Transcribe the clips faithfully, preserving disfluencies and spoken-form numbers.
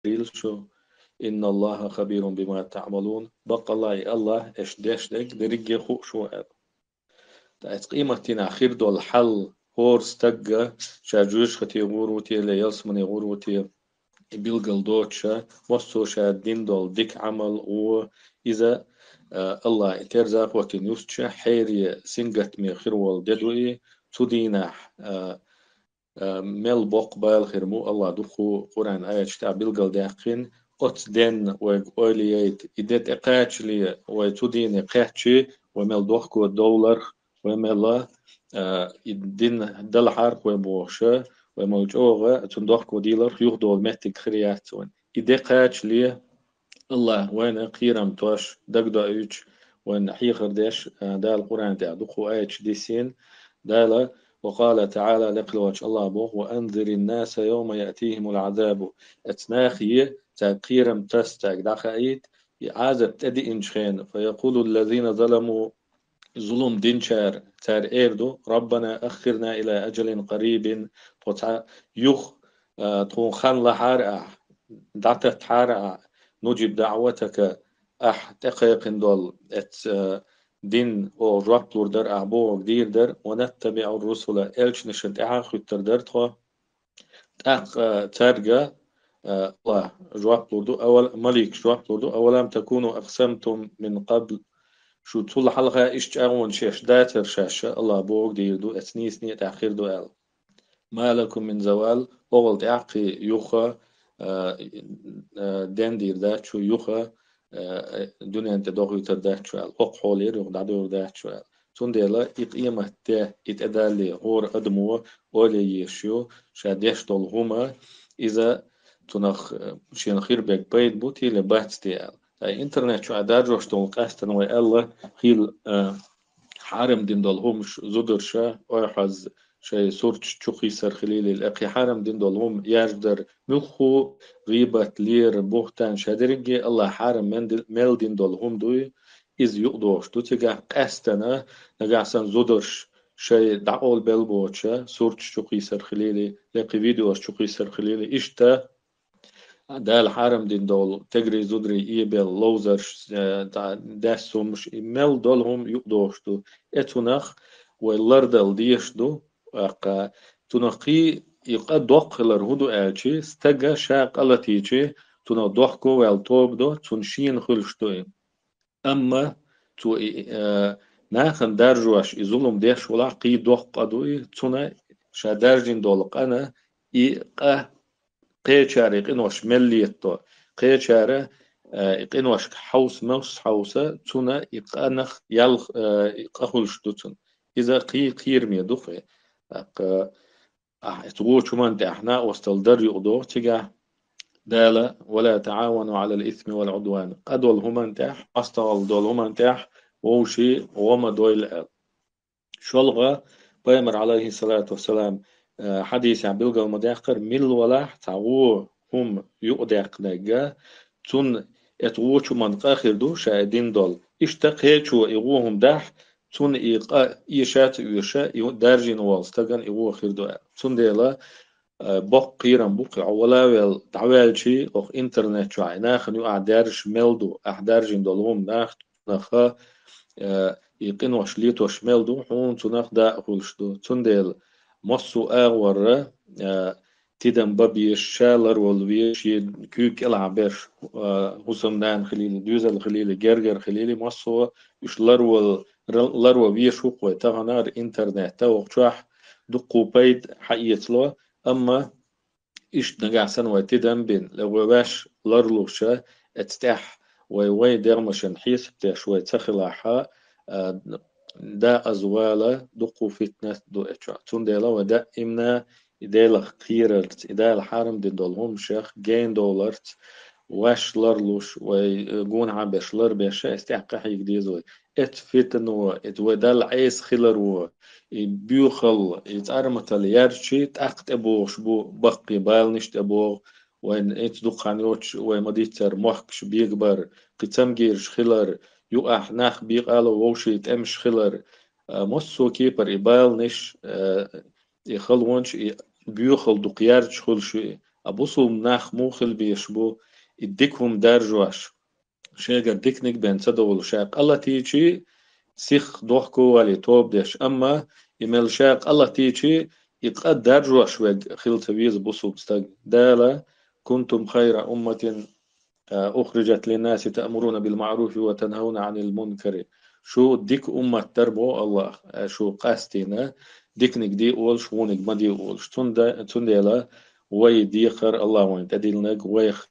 хилла шу. إن الله خبير بما تعملون. Баккъалла а Аллах, эш деш дерг дерриге хууш ву аьлла. Ткъа эцу къематдийнахь хир долу хьал, хӀора стагга ша жоьжахате гӀур ву те, ялсамане гӀур ву те, и билгал доцуша, массо а ша дина долу дика Ӏамал, вон, иза, а, Аллах и терза а хӀоттийна юстуша, хьере сингаттаме хир волу де ду и, цу дийнахь, а, а, мел боккха бала хир бу, Аллах дукха Къуръан аяташ тӀехь билгалдаьккхина, оцу денна вайга ойла яйта, и де тӀекхачале, вай цу дийне кхаьччи, вай мел дохко довларх, вай мел, а, и дин далахьарх вай бохуша, вай мел чӀогӀа цунна дохко дийларх юхадолу меттиг хир яц вайн. И де кхачале, Аллах вайна кхерам тош, дагадоуьйтуш, вайна хьехар деш, а, Дала Къуръан тӀехь дукха аяташ диссийна. Дала, وقال تعالى, лекха волчу Аллах боху: وأنذر الناس يوم يأتيهم العذاب. Эцу нахе цаьрга кхерам таса, цаьрга дӀахаийта, и Ӏазап тӀедиъначу хенахь, فيقول الذين ظلموا, зулум динчара, цара эр ду: ربنا أخرنا إلى أجل قريب, тхо цхьа юха, а, тхуна хан лахьара ахь, дӀататтахьара ахь, نجب دعوتك, ахь тӀекхайкхина долу эцу, а, дин оха жоп лур дара, ахь бохург дийр дара, ونتبع الرسل, элчанашна тӀаьхьа а хуьттур дара тхо. ТӀаккха цаьрга, а, Аллах жоп лур ду, авал-, малик жоп лур ду: أولم تكونوا أقسمتم من قبل. Шу цул хьалха иштта чӀагӀонаш еш дацара шаьш, Аллах бохург дийр ду, эцу нийсане тӀехь хир ду аьлла. ما لكم من زوال, оха тӀаккха юха, а, а, дендийр дац шу, юха, а, дуьнен тӀе дохуьйтур дац шу аьлла, оха хьолера юха дӀадуьйр дац шу аьлла. Цундела и къематде, и тӀедалле хӀора адамо ойла еш ю, ша деш долу хӀума, иза цунах, э, шена хир берг пайда бу те, бац те аьлла. Ткъа интернет чу а даржош долу къаьстина вай аьлла, хийла, э, хьарам дина долу хӀумаш зударша, ойхьаз шайн сурташ чу кхийсар хилийла, э, кхин хьарам дина долу хӀума яржадар, муьлхха гӀийбат, лер, бухтан, ша дерриге Аллах хьарам мен-, мел дина долу хӀума дуй, иза юкъадохуш ду цигахь къаьстина, нагахь санна зударш шайн дӀакъовлабелла боцуша, сурташ чу кхийсар хилийла, я кхин видеос чу кхийсар хилийла, иштта Дала хьарам дина долу, тегри зударий эбелла ловзарш, э, дӀа-, даьсса хӀумаш, и мел долу хӀума юкъадохуш ду. Э, цунах вай лардала дезаш ду, тӀаккха цунах кхин и къа доккха хилар хӀун ду аьлчи, стага ша къа латийчи, цунах дохко ваьлла тоба до, цунна шена хуьлуш ду и. Амма цо и, э, нахана даржош, и зулум деш валахь, кхин доккха къа ду и, цунна ша даржийна долу къана и къа кхечара и къинош мел летадо, кхечара, э, и къиношка хьовса, мовсса хьовса, цунна и къанах ял, э, и къа хуьлуш ду цунна. Иза кхин кхераме ду кхин. ТӀаккха ахь эцу вочу хӀуманна тӀехь накъосталла дар юкъадоху цигахь Дала: ولا تعاونوا على الإثم والعدوان. Къа долу хӀуманна тӀехь, остагӀалла долу хӀуманна тӀехь вовшийн гӀо ма дойла аьлла. ШолгӀа, Пайхамар, алейхиссалату вассалам, э, хьадисехь билгал ма даьккхара, милла валахь цхьа вон хӀума юкъадаьккхинарг, цунна эцу вочу хӀуманна къа хир ду, ша и дина долу. Иштта кхечо и вон хӀума дахь, цунна и къа эша ца оьшу, и даржийна волу стагана и вон хир ду аьлла. Цундела, э, боккха кхерам бу кхин, хьо вала а велла, дӀаваьлчи, оха интернет чохь и нахана юкъахь даьржаш мел ду, ахь даржийна долу хӀума нах, наха, э, и къинош летош мел ду, хьуна цунах дакъа хуьлуш ду. Цундела массо а агӀорра, э, тидам бан безаш, ша ларвала везаш, шен куьйга кӀелахь берш, э, хӀусамнана хилийла, доьзал хилийла, гергара хилийла, массо а уьш ларвала, ра-, ларван везаш ву-кх вай таханара интернетта, оха чохь дуккха пайда хьаэцало, амма иштта нагахь санна вай тидам бина, ле вай ваьш ларлуша, эцу тӀехь вай, вай дегӀмашна хьесап деш вай ца хилахь, а, дакъаза вала дуккха фитнат ду эцу чохь. Цундела вай даимна и Делах кхерарца, и Дала хьарам дина долу хӀуманех гена довларца, ваьш ларлуш, вай, э, гонахьа берш ларбеш, эцу тӀехь къахьега деза вай. Эцу фитано, эцу вай Далла Ӏеса хиларо, и боьхалла, и цӀарматалла яьржачи, тӀаккха тӀебогӀуш бу баккхий баланаш тӀебогӀу, вайн эцу дукха хан йоцуш вай ма-дийццара мохкаш бегабар, кхин цамгераш хилар, юкъахь нах бекъало вовшийн тӀемаш хилар, а, массо а кепара и баланаш, а, и халонаш, и боьхалла дукха яьржача хуьлуш ю и. А бусулба нах муха хила безаш бу, и дика хӀума даржош, шегара диканиг бен ца довлу, ша къа латийчи, сих дохко вале тоба деш, амма и мел ша къа латийчи, и къа даржош верг хила ца веза бусулба стаг. Дала: «Кунтум хайра умматин, а, ухриджат линнаси таъмуруна бил маъруфи ва танхауна анил мункари». Шу дика уммат дар бо Аллах, а, шу къастийна, диканиг де олуш, вониг ма де олуш. Цунда-, цундела вай дехар Аллах вайн тӀедиллинарг, вайх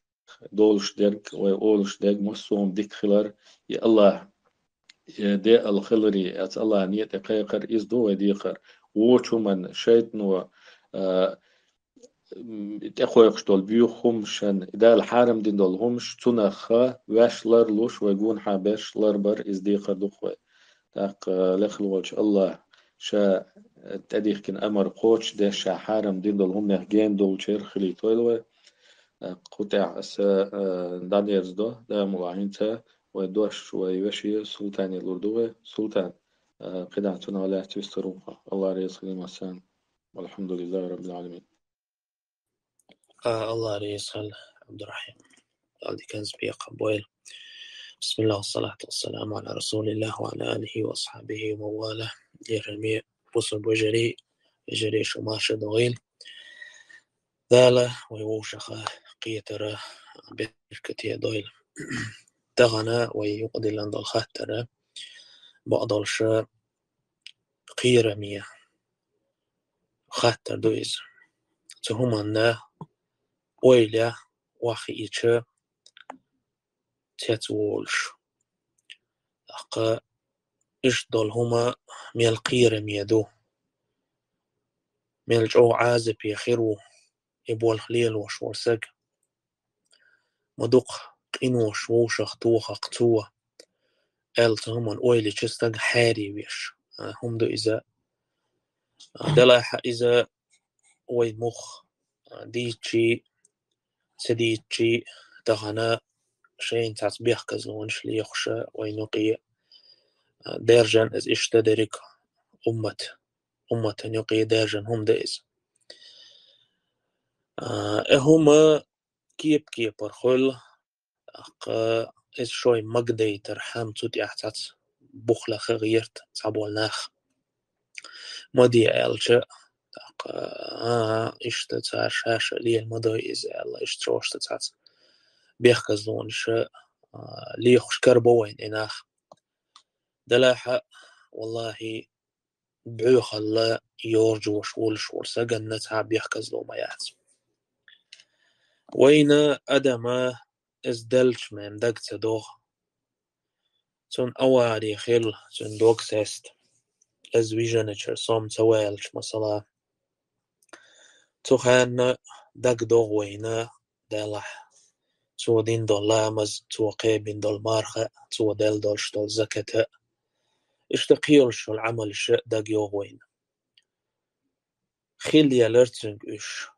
долуш дерг, вай олуш дерг, массо а дика хилар, и Аллах, и де ал хилари, аца Аллах некъа тӀе кхайкхар, иза ду вай дехар. Вочу хӀуман шайтано, а, м, тӀекхойкхуш долу буьйху хӀумашан, Дала хьарам дина долу хӀумаш, цунах ваьш ларлуш, вай гонахьа берш ларбар, иза дехар ду-кх вай. ТӀаккха лекха волчу Аллах ша тӀедихкина амар кхочушдеш, ша хьарам дина долу хӀуманех гена долчерах хилийтойла вай. ТӀаккха кху тӀехь аса, а, дӀадерзадо, Дала мукъ лахь, хӀинца вай дош, вай вешин Султане лур ду вай. Султан, а, кхидӀа цунах лаьцна вистхир ву-кх. Аллах реза хуьлийла массарна. Валхьамдулиллахи раббил Ӏаламин. А, Аллах реза хуьлда, Абдурахим. Дала диканца бекхам бойла. Бисмиллах, вассалату вассаламу ала расулиллах ва ала алихи ва асхьабихи ва ман вала. Лераме бусулба вежарий, вежарий, шу марша догӀийла. Дала вай вовшаха кхетар беркате дойла. Тахана вай юкъадиллина долу хаттар бакъдолуш кхераме хаттар ду иза. Цу хӀуманна ойла охьахиъча цецволуш. ТӀаккха иштта долу хӀума мел кхераме ду, мел чӀогӀа Ӏазапе хир ву и болх лелош волу саг. Ма дукха къинош вовшах тохахь цо, аьлла, цу хӀуманна ойла йича стаг хьаьрий веш, а, хӀума ду иза. А, делахь иза вай мух, а, дийцчи, ца дийцчи, тахана шайна цхьацца бехказлонаш лехуш вайна юкъе, а, даьржина иза иштта дерриг уммат, умматана юкъе даьржина хӀума ду иза. А, и хӀума кеп-кепара хуьлу, тӀаккха иза шоай магадайтархьама цу тӀехь цхьацца бухлаха гӀерта цхьаболу нах. Ма де аьлча, тӀаккха, а, иштта цара ша-ша лела ма дой иза аьлла, иштта шоашца цхьацца бехказлонаш, а, лехуш карабо вайна и нах. Делахь а, валлахӀи, боьхалла йоржош волуш волу саганна цхьа бехказло ма яц. Вайна адама иза делча мем даг ца догӀу. Цунна авари хилла, цуьнан дог сеста. Иза вижиначара сом ца ваьлча, масала. Цу хенна даг догӀу вайна, делахь, цо дина долу ламаз, цо кхебина долу марха, цо делла долуш долу заката. Иштта кхийолуш йолу Ӏамалша даг йогӀу вайна. Хила елара цуьнга уьш.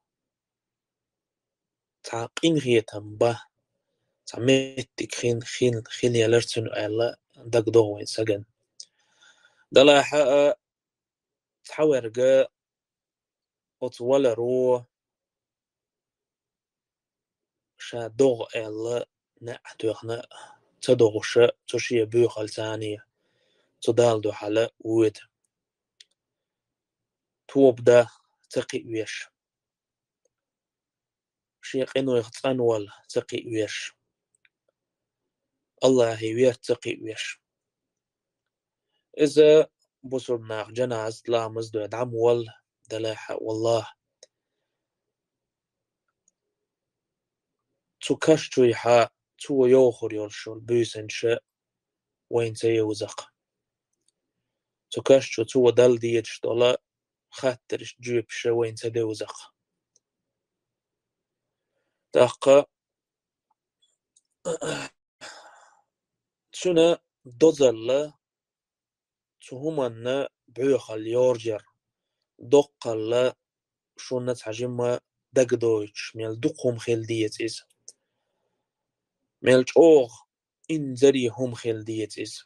Цхьа къинхетам бан, цхьа меттиг хин, хин, хила елара цуьнан аьлла, даг догӀу вайн сагана. Делахь а, цхьаверг оцу валаро ша догӀу аьлла, неӀ тоьхна ца догӀуш, цу шен боьхалла царна, цу Далла дуьхьал воьду. Тоба дан ца кхиавеш. Шен къинойх цӀанвала ца кхиавеш. Аллахье верта ца кхиавеш. Иза бусулба наха жаназат ламаз дой дӀа ма валла, делахь а, валлахӀ. Цу каш чуьйхьа цо йохур йолуш йолу буьйсанаш вайна ца евза-кх. Цу каш чу цо дала дезаш долу хаттаршна жоьпаш вайна ца девза-кх. ТӀаккха цуьнан дозалла, цу хӀуманна боьхалла йоржар, доккхалла шуна цхьа жимма дагадойтуш, мел дукха хӀума хила деза иза. Мел чӀогӀа инзаре хӀума хила деза иза.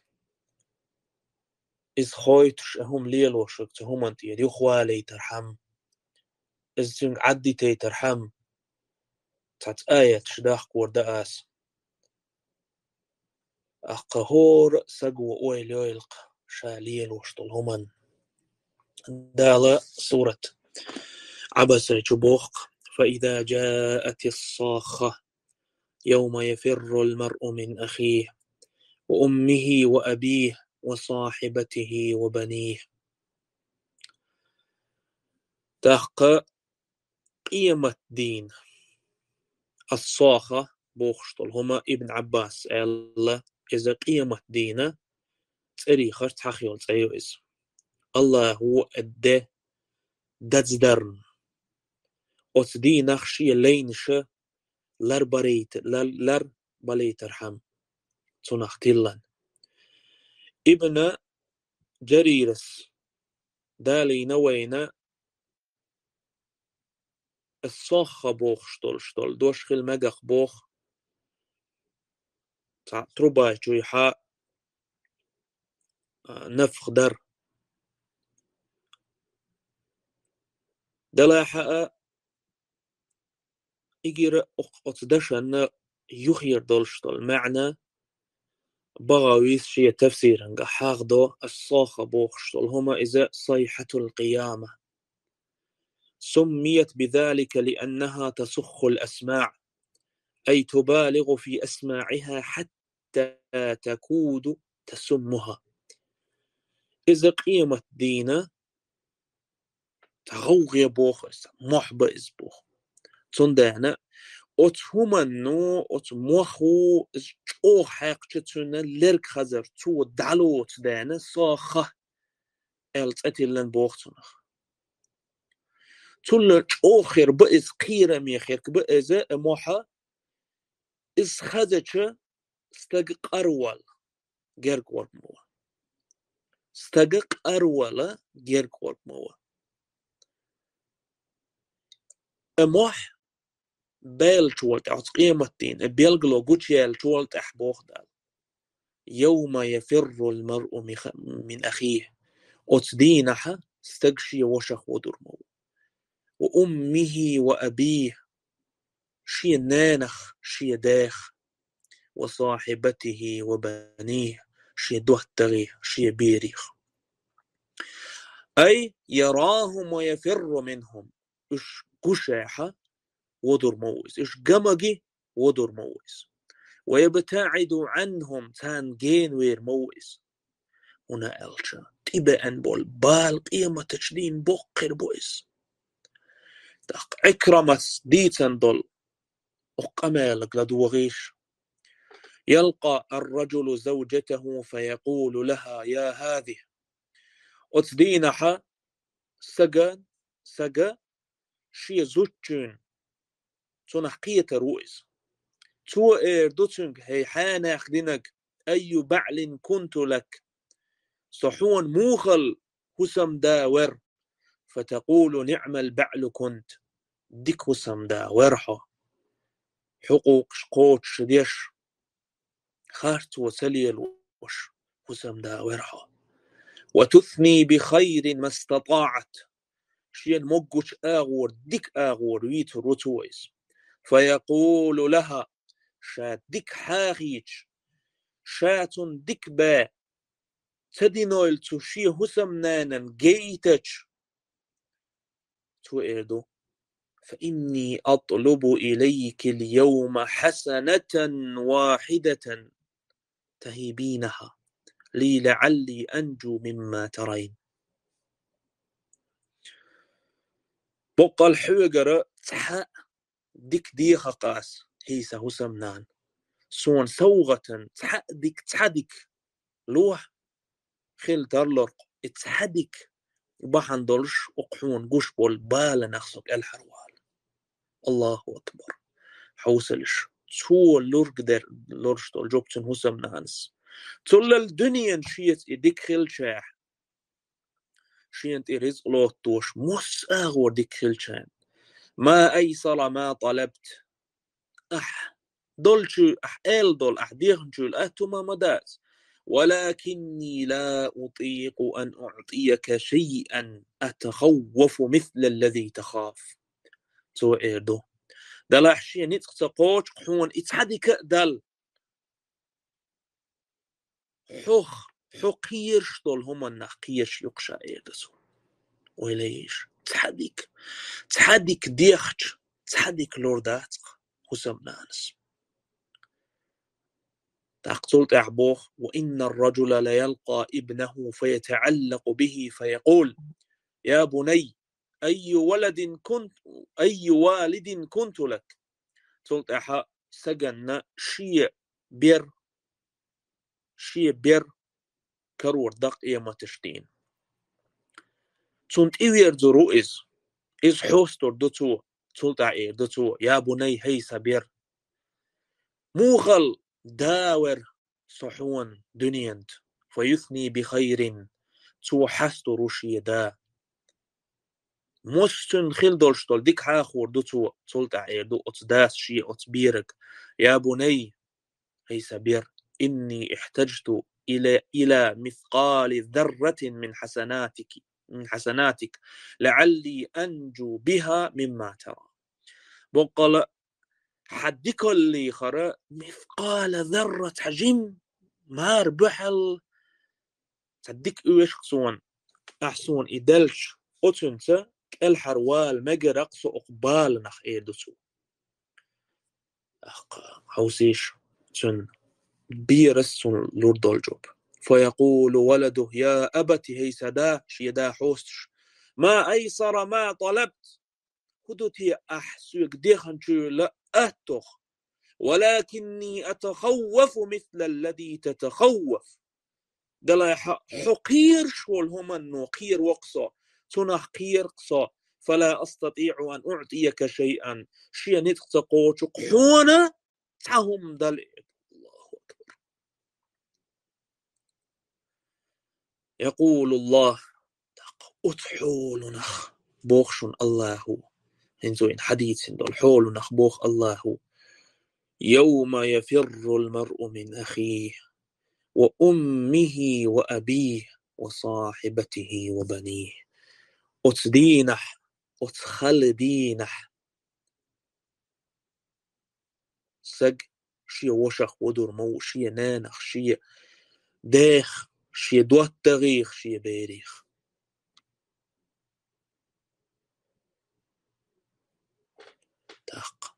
Иза хойтуш, а хӀума лелош верг цу хӀуманна тӀера юхавалийтархьама, иза цуьнга Ӏаддитийтархьама, цхьацца аяташ дахкор да ас. Аккха хӀора саго ойла йойла-кх ша лелош долу хӀуманна. Дала сурат Ӏабаса чу боху-кх: «فإذا جاءت الصاخة يوم يفر المرء من أخيه وأمه وأبيه وصاحبته وبنيه». ТӀаккха къематдийнан. Ас-Сахха бохуш долу хӀума Ибн Ӏаббаса аьлла, иза къематдийнан цӀерийн хар цхьа йолу цӀе ю иза. АллахӀа де даздарна. Оцу дийнахь шен лайнаша ларбалайта-, лар-, ларбалайтархьама цунах тиллина. Ибн Джарирас далийна вайна, Ас-Сахха бохуш долуш долу дош хила мегар боху, цхьа труба чуьйхьа, а, нафх дар. Делахь а, игира оц-, оцу дашанна юхера долуш долу маьӀна БагӀавис шен тафсирангахь хьахдо, Ас-Сахха бохуш долу хӀума иза صيحة القيامة. سميت بذلك لأنها تصخ الأسماع، أي تبالغ في أسماعها حتى تكاد تسمها. Иза къематдийнан цхьа гӀовгӀа боху иза, мохь бу иза боху. Цундела оцу хӀуманна, оцу мохо иза чӀогӀа хьаькхча, цуьнан лерг хазар, цо дӀалоцу дена, Сахха аьлла цӀе тиллина боху цунах. Цул чӀогӀа хир бу иза, кхераме хир бу иза, и мохь, иза хазача, стаг къарвала герга гӀорг ма ву. Стаг къарвала герга гӀорг ма ву. И мохь баьллачул тӀаьхьа, оцу къематдийнан, и билгало гучуяьллачул тӀаьхьа боху Дала: «يوم يفر المرء من أخيه». Оцу дийнахь стаг шен вашах водур ма ву. «وأمه وأبيه», шен нанах, шен дах, «وصاحبته وبنيه», шен доттагӀий, шен берий. «أي يراهم ويفر منهم», уьш гуш а водур ма ву иза, уьш гамаги водур ма ву иза. «ويبتعد عنهم», царна генавер ма ву иза. ХӀунда аьлча тӀебеана болу бала къематчу дийнан боккха хир бу иза. ТӀаккха Ӏикрамас дийцина долу оцу къамелага ладогӀийша: «يلقى الرجل زوجته فيقول لها: يا هذه». Оцу дийнахь стага, стага шен зудчуьнан, цунах кхетар ву иза. Цо эр ду цуьнга: «ХӀей, хьенех динарг, أي بعل كنت لك, со хьуна муха хӀусамда вара?» «فتقول: نعم البعل كنت». Дика хӀусамда вара хьо. Хьукъукъаш кхочушдеш, харцо ца лелош хӀусамда вара хьо. «وتثني بخير ما استطاعت». Шена могучу агӀор дика агӀор вийцур ву цо иза. «فيقول لها», ша дика хьахийча, ша цунна дика бен ца динойла цу шен хӀусамнанан гайтача, цо эр ду: «فإني أطلب إليك اليوم حسنة واحدة تهبينها لي لعلي أنجو مما ترين». Боккъал хьоьгара цхьа дика дехар ас, хӀей сан хӀусамнана. Суна совгӀатан цхьа дика, цхьа дика лохьа хила тарлорх, и цхьа дика бахьана долуш, оцу хьуна гуш болу баланах со кӀелхьарвала. Аллаху акбар! Хьовсалаш, цо лург дер, луруш долу жоп цуьнан хӀусамнанас. Цуллал дуьненан шеца и дика хилчахь, шена тӀе ризкъ лоттош, массо а агӀор дика хилчахь. «ما أيسر ما طلبت». Ахь долчу, ахь аьлла долу, ахь дехначуьйла атта хӀума ма дац. «ولكني لا أطيق أن أعطيك شيئا أتخوف مثل الذي تخاف». Цо эр ду: Далахь шен ницкъ ца кхочу хьуна и цхьа дика а дала. Хьох, хьо кхераш долу хӀуманах кхераш ю-кх ша, эр ду цо. Ойла йийша, цхьа дика, цхьа дика дехча, цхьа дика лур дац-кх хӀусамнанас. ТӀаккха цул тӀаьхьа боху: «وإن الرجل ليلقى ابنه فيتعلق به فيقول: يا بني، أي ولد كنت، أي والد كنت لك». Цул тӀаьхьа саганна шен бер, шен бер карор дакъа эматаш дийна. Цунна тӀеверзур ву иза. Иза хьостур ду цо, цул тӀаьхьа эр ду цо: «Я бунай, хӀей сан бер, муха да вара со хьуна дуьненан тӀа?» Фа юсни би хайрин, цо хьастур ву шен да. Массо цуьнан хила долуш долу дика хьахор ду цо, цул тӀаьхьа эр ду оцу дас шен оцу берага: «Я бунай, хӀей сан бер, инни ихтажту ила, ила мискъали зарратин мин хьасанатики, мин хьасанатик, лаӀалли анжу биха мимма тара». Боккъала, хьан дикаллехара мискъала зарра, цхьа жим мара буьхьал, цхьа дика оьшу-кх суна, ахь суна и делча, оцуьнца кӀелхьарвала мегар-кх со окху баланах, эр ду цо. ТӀаккха хьовсийша, цуьнан берас цунна лур долу жоп. Фа якъулу валаду: «Я абати», хӀей сан да, шен да хьостуш, «ма айсара ма талабт». ХӀун ду те ахь соьга дехначуьра лаьттах? «Валакинни атахаввафу мисла аллази татахавваф». Далла, хьо кхераш волу хӀуманна кхера воккху со, цунах кхера-кх со. «Фала астатиӀу ан уӀтияка шайъан». Шен ницкъ ца кхочу-кх хьуна цхьа хӀума дала. Аллаху акбар. Якъулуллах, тӀаккха оцу хьоланах боху шуна Аллаху, хӀинца вайна хьадийцина долу хьоланах боху Аллаху: «Явма яфиррул маръу мин ахихи, ва уммихи, ва абихи, ва сахьибатихи, ва банихи». Оцу дийнахь, оцу хала дийнахь саг шен вашах вадур ма ву, шен нанах, шен дех, шен доттагӀех, шен берех. ТӀаккха.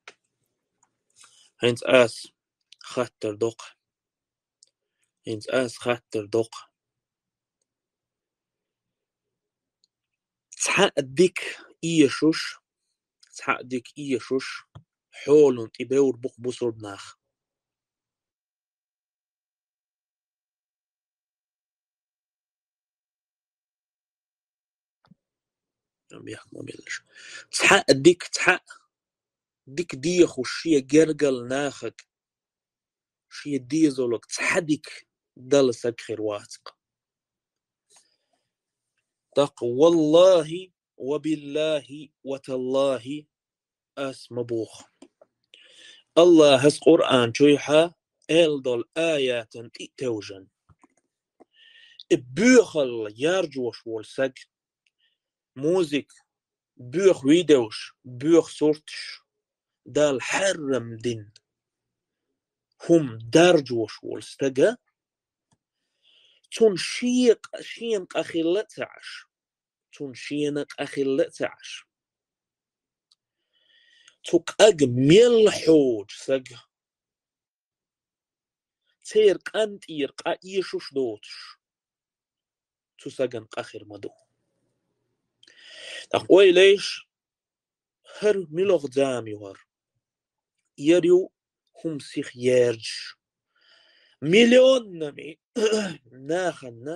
ХӀинца ас хаттар доккху. ХӀинца ас хаттар доккху. Цхьа а дика эшуш, цхьа а дика эшуш, хьолан тӀе бевр бу-кх бусурба нах. Цхьа а дика, цхьа а дика дехуш шен гергал нахаг, шен дезалаг цхьа дика дала саг хир вац-кх. ТӀаккха валлахи ва биллахи ва таллахи ас ма боху. Аллахьас Къуръан чуьйхьа аьлла долу аятан тӀе а тевжина, и боьхалла яржош волу саг, музыка, боьха видеош, боьха сурташ, Далла хьарам дина хӀума даржош волу стага, цунна шен къа-, шена къа хилла а ца Ӏаш, цунна шена къа хилла а ца Ӏаш. Цу къаг мел хьожу сага, церан къинтӀера къа эшуш доцуш, цу сагана къа хир ма ду. ТӀаккха ойла йийша, хӀара муьлха зама ю хӀара? Яра ю хӀума сиха яьржаш, миллионами нахана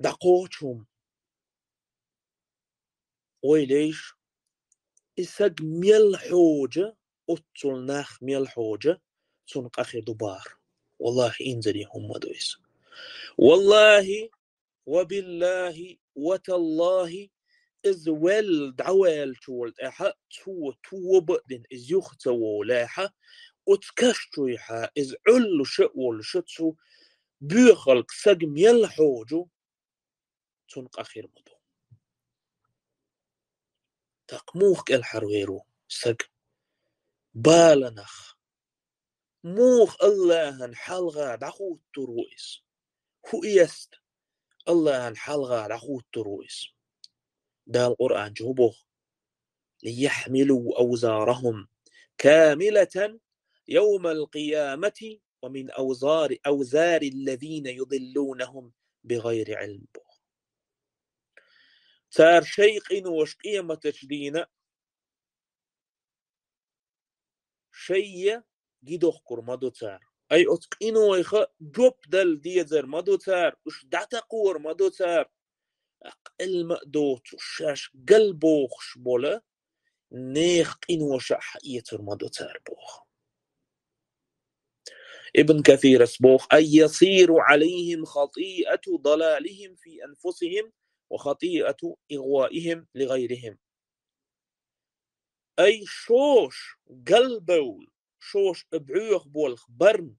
дӀакхочу хӀума. Ойла йийша, и саг мел хьожа, оццул нах мел хьожа, цунна къа хир ду бахара. Валлахи, инзаре хӀума ма ду иза. Валлахи, ва биллахи, ва таллахи, иза велла дӀаваьллачул тӀаьхьа, цо тоба а дина, иза юха ца волехьа, оцу каш чуьйхьа, иза Ӏуьллуш а волуш, цу боьхалг саг мел хьожу, цунна къа хир ма ду. ТӀаккха муха кӀелхьарвер ву саг? баланах. Муха Аллахьан хьалха дӀахӀуттур ву иза? ХӀун эцна Аллахьан хьалха дӀахӀуттур ву иза? Дала Къуръан чу хӀун боху? ليحملوا أوزارهم كاملة يوم القيامة ومن أوزار، أوزار الذين يضلونهم بغير علم боху. Цара шайн къинош къематачу дийна шайе гидохкур ма ду цара. Ай оцу къинойха жоп дала дезар ма ду цара, уьш дӀатакхор ма ду цара. Къелма а доцуш, шаьш галбохуш бола, нехан къиноша а хьаэцур ма ду цара боху. Ибн Касирас боху: أي يصير عليهم خطيئة ضلالهم في أنفسهم وخطيئة إغوائهم لغيرهم. Ай шош галбевлла, шош а бӀоьху болх барна,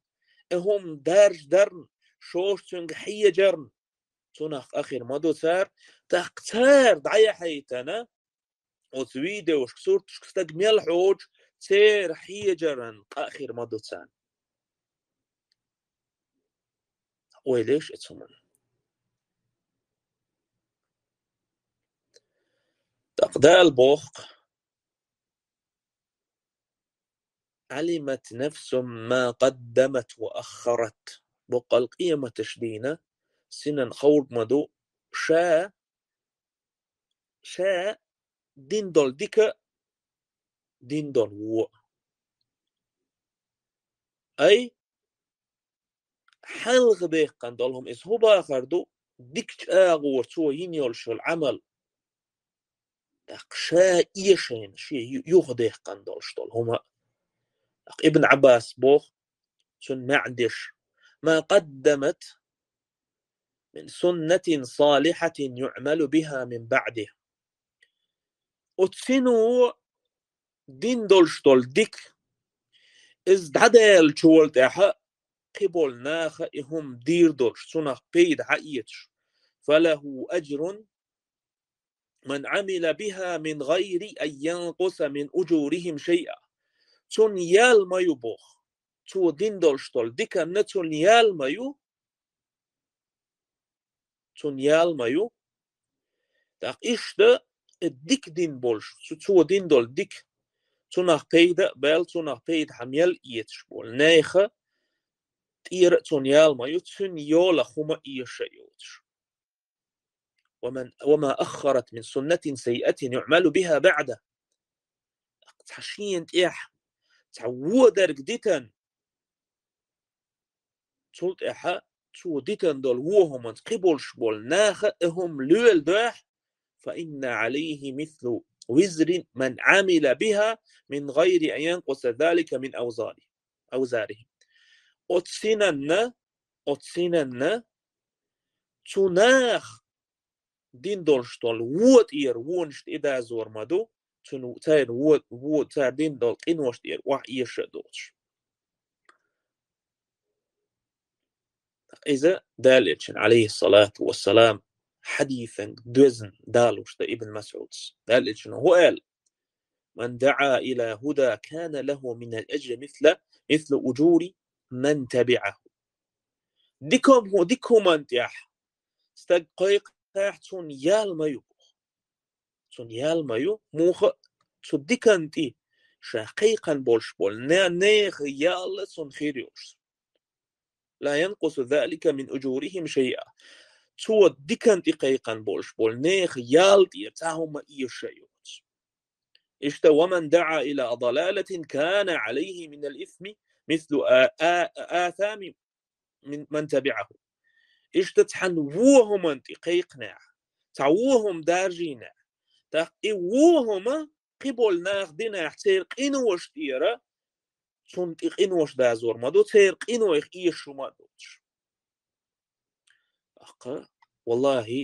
и хӀума даржа дарна, шош цуьнга хьежарна, цунах къа хир ма ду цара, тӀаккха цара дӀаяхьийтина, оцу видеошка, сурташка стаг мел хьожуш, церан хьежаран къа хир ма ду царна. Ойла еш оцу хӀуманна. ТӀаккха Дала боху: علمت نفس ما قدمت وأخرت. Боккъал къематаш дийна синан ховрг ма ду, ша, ша дин долу дика, дин долу вон. Ай, хьалха дехкан долу хӀума иза хӀун бахар ду, дикачу агӀора цо йина йолуш йолу Ӏамал. ТӀаккха ша эшийна, шен ю-, юха дехкан долуш долу хӀума. ТӀаккха Ибн Ӏаббас боху, цунна маьӀна деш: ما قدمت من سنة صالحة يعمل بها من بعده. Оцу сино дин долуш долу дика, иза дӀадаьллачул тӀаьхьа кхиболу наха и хӀума дийр долуш, цунах пайда хьаэцаш. فله أجر من عمل بها من غير أن ينقص من أجورهم شيئا. Цунна ял ма ю боху. Цо дин долуш долу диканна цунна ял ма ю. Цунна ял ма ю. ТӀаккха иштта и дика дин болуш, цу-, цо дин долу дика, цунах пайда а баьлла, цунах пайда хьа мел эцаш болу нехан тӀера а цунна ял ма ю, цуьнан йолах хӀума эша йоцуш. ومن، وما أخرت من سنة سيئة يعمل بها بعده. Цхьа шена тӀехь, цхьа вон дерг дитан, цул тӀаьхьа цо дитан долу вон хӀуманца кхиболуш болу наха и хӀума лоьла дохь, فإن عليه مثل وزر من عمل بها من غير أن ينقص ذلك من أوزاره، أوزاره. Оцу синанна, оцу синанна цу наха дин долуш долу вон тӀера вонаш тӀедазор ма ду, цуьнан церан вон, вон, цара дин долу къинош тӀера охьаэша а доцуш. Иза Дала Элчан, عليه الصلاة والسلام, хьадисан доьзна далуш дан Ибн Масъудас. Дала Элчано хӀун аьлла: من دعا إلى هدى كان له من الأجر مثل، مثل أجور من تبعه. Дика хӀума, дика хӀуманна тӀехь стаг кхайкхахь, цунна ял ма ю. Цунна ял ма ю, муха а цу диканна тӀе ша кхайкхина болуш болу не-, нехан ял а цунна хир йолуш. لا ينقص ذلك من أجورهم شيئا. Цо диканна тӀе кхайкхина болуш болу нехан ял тӀера цхьа хӀума эша йоцуш. Иштта: ومن دعا إلى ضلالة كان عليه من الإثم مثل آ-، آ-، آثام من، من تبعه. Иштта цхьана вон хӀуманна тӀе кхайкхинехь, цхьа вон хӀума даржийнехь, тӀаккха и вон хӀума кхиболу наха динехь, церан къинош тӀера цунна тӀе къинош дазор ма ду, церан къинойх эшаш ма доцуш. ТӀаккха, валлахӀи,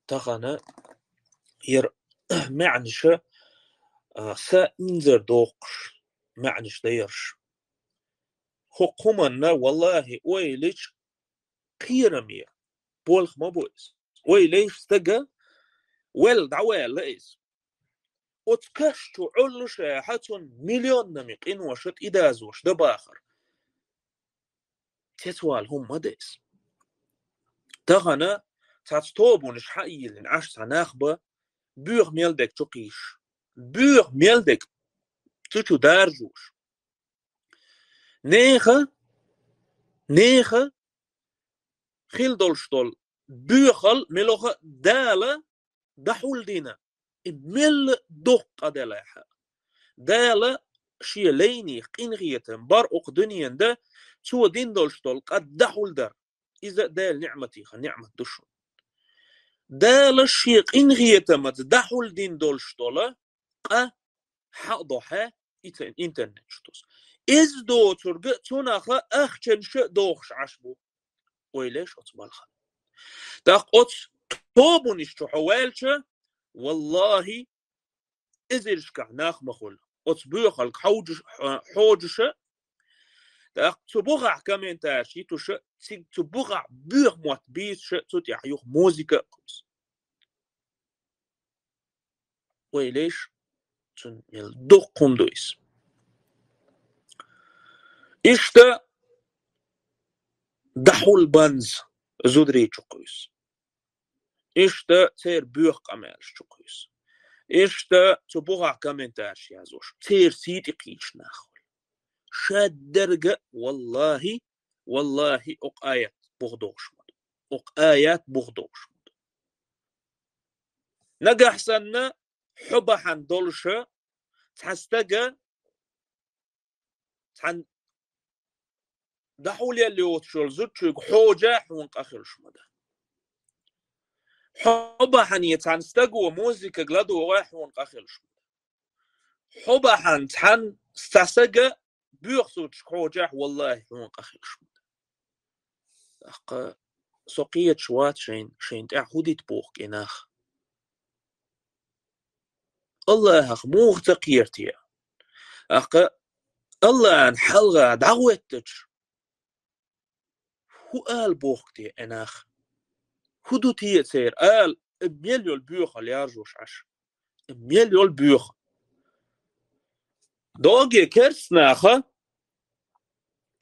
тахана яра маьӀнаша, а, са инзар доккхуш маьӀнаш дан яраш. ХӀокху хӀуманна, валлахӀи, ойла йича кхераме болх ма бу иза. Ойла йича стага велла, дӀаваьлла иза. оцу каш чу Ӏоллушехь цунна миллионами къиноша тӀедазош дан бахар. Цецвала хӀума ма деза. Тахана цхьацца тобанаш хьа а йиллина, Ӏаш цхьа нах бан, боьха мел дерг чу кхийсаш. Боьха мел дерг цу чу даржош. Нехан, нехан хила долуш долу боьхалла мелхо а Дала дӀахьулдина, и мелла доккха къа делахь а. Дала шен лайнех къинхетам бар оцу дуьненан дан, цо дина долуш долу къа дӀахьулдар. Иза Дала ниӀматех ниӀмат ду шуна. Дала шен къинхетамца дӀахьулдина долуш долу къа хьа а дохьа, и ца-, интернет чу тосу. Иза доцург а, цунах а ахчанаш а дохуш Ӏаш бу. Ойла еш оцу балхана. ТӀаккха оцу тобанаш чу хьо ваьлча, валлахӀи, эзаршкахь нах ма хуьлу оцу боьхалг хьовжуш-, хьо-, хьожуш а, тӀаккха цу бухахь комментарий йитуш а, цига цу бухахь боьха мотт буьйцуш а, цу тӀехь юха музыка а кхуьссу. Ойла еш, цуьнан мел доккха хӀума ду иза. Иштта дӀахьулбанза зударий чу кхуьссу. Иштта церан боьха къамелаш чу кхуьссу. Иштта цу бухахь комментарий язъеш, церан сий тӀе кхийсаш нах хуьлу. Шадерг а, валлахӀи, валлахӀи, оцу аят буха догӀуш ма ду. Оцу аят буха догӀуш ма ду. Нагахь санна хьо бахьана долуш а цхьа стага цхьана дӀахьулъелла йоцуш йолу зудчуьнга хьожа а хьуна къа хуьлуш ма ду. Хьо бахьана цхьана стага музыкага ладогӀа а хьуна къа хуьлуш ма ду. Хьо бахьана цхьана цхьа стага боьха зудчуьнга хьожа а, валлахӀи, хьуна къа хуьлуш ма ду. ТӀаккха со кхеташ вац шайна, шайна тӀехь хӀун дита боху и нах. АллахӀах муха ца кхета те? ТӀаккха АллахӀан хьалха дӀахӀоьттича, хӀун ала боху те и нах? ХӀун ду те церан ала, и мел йолу боьхалла яржош Ӏаш? И мел йолу боьхалла. Доге керстанаха,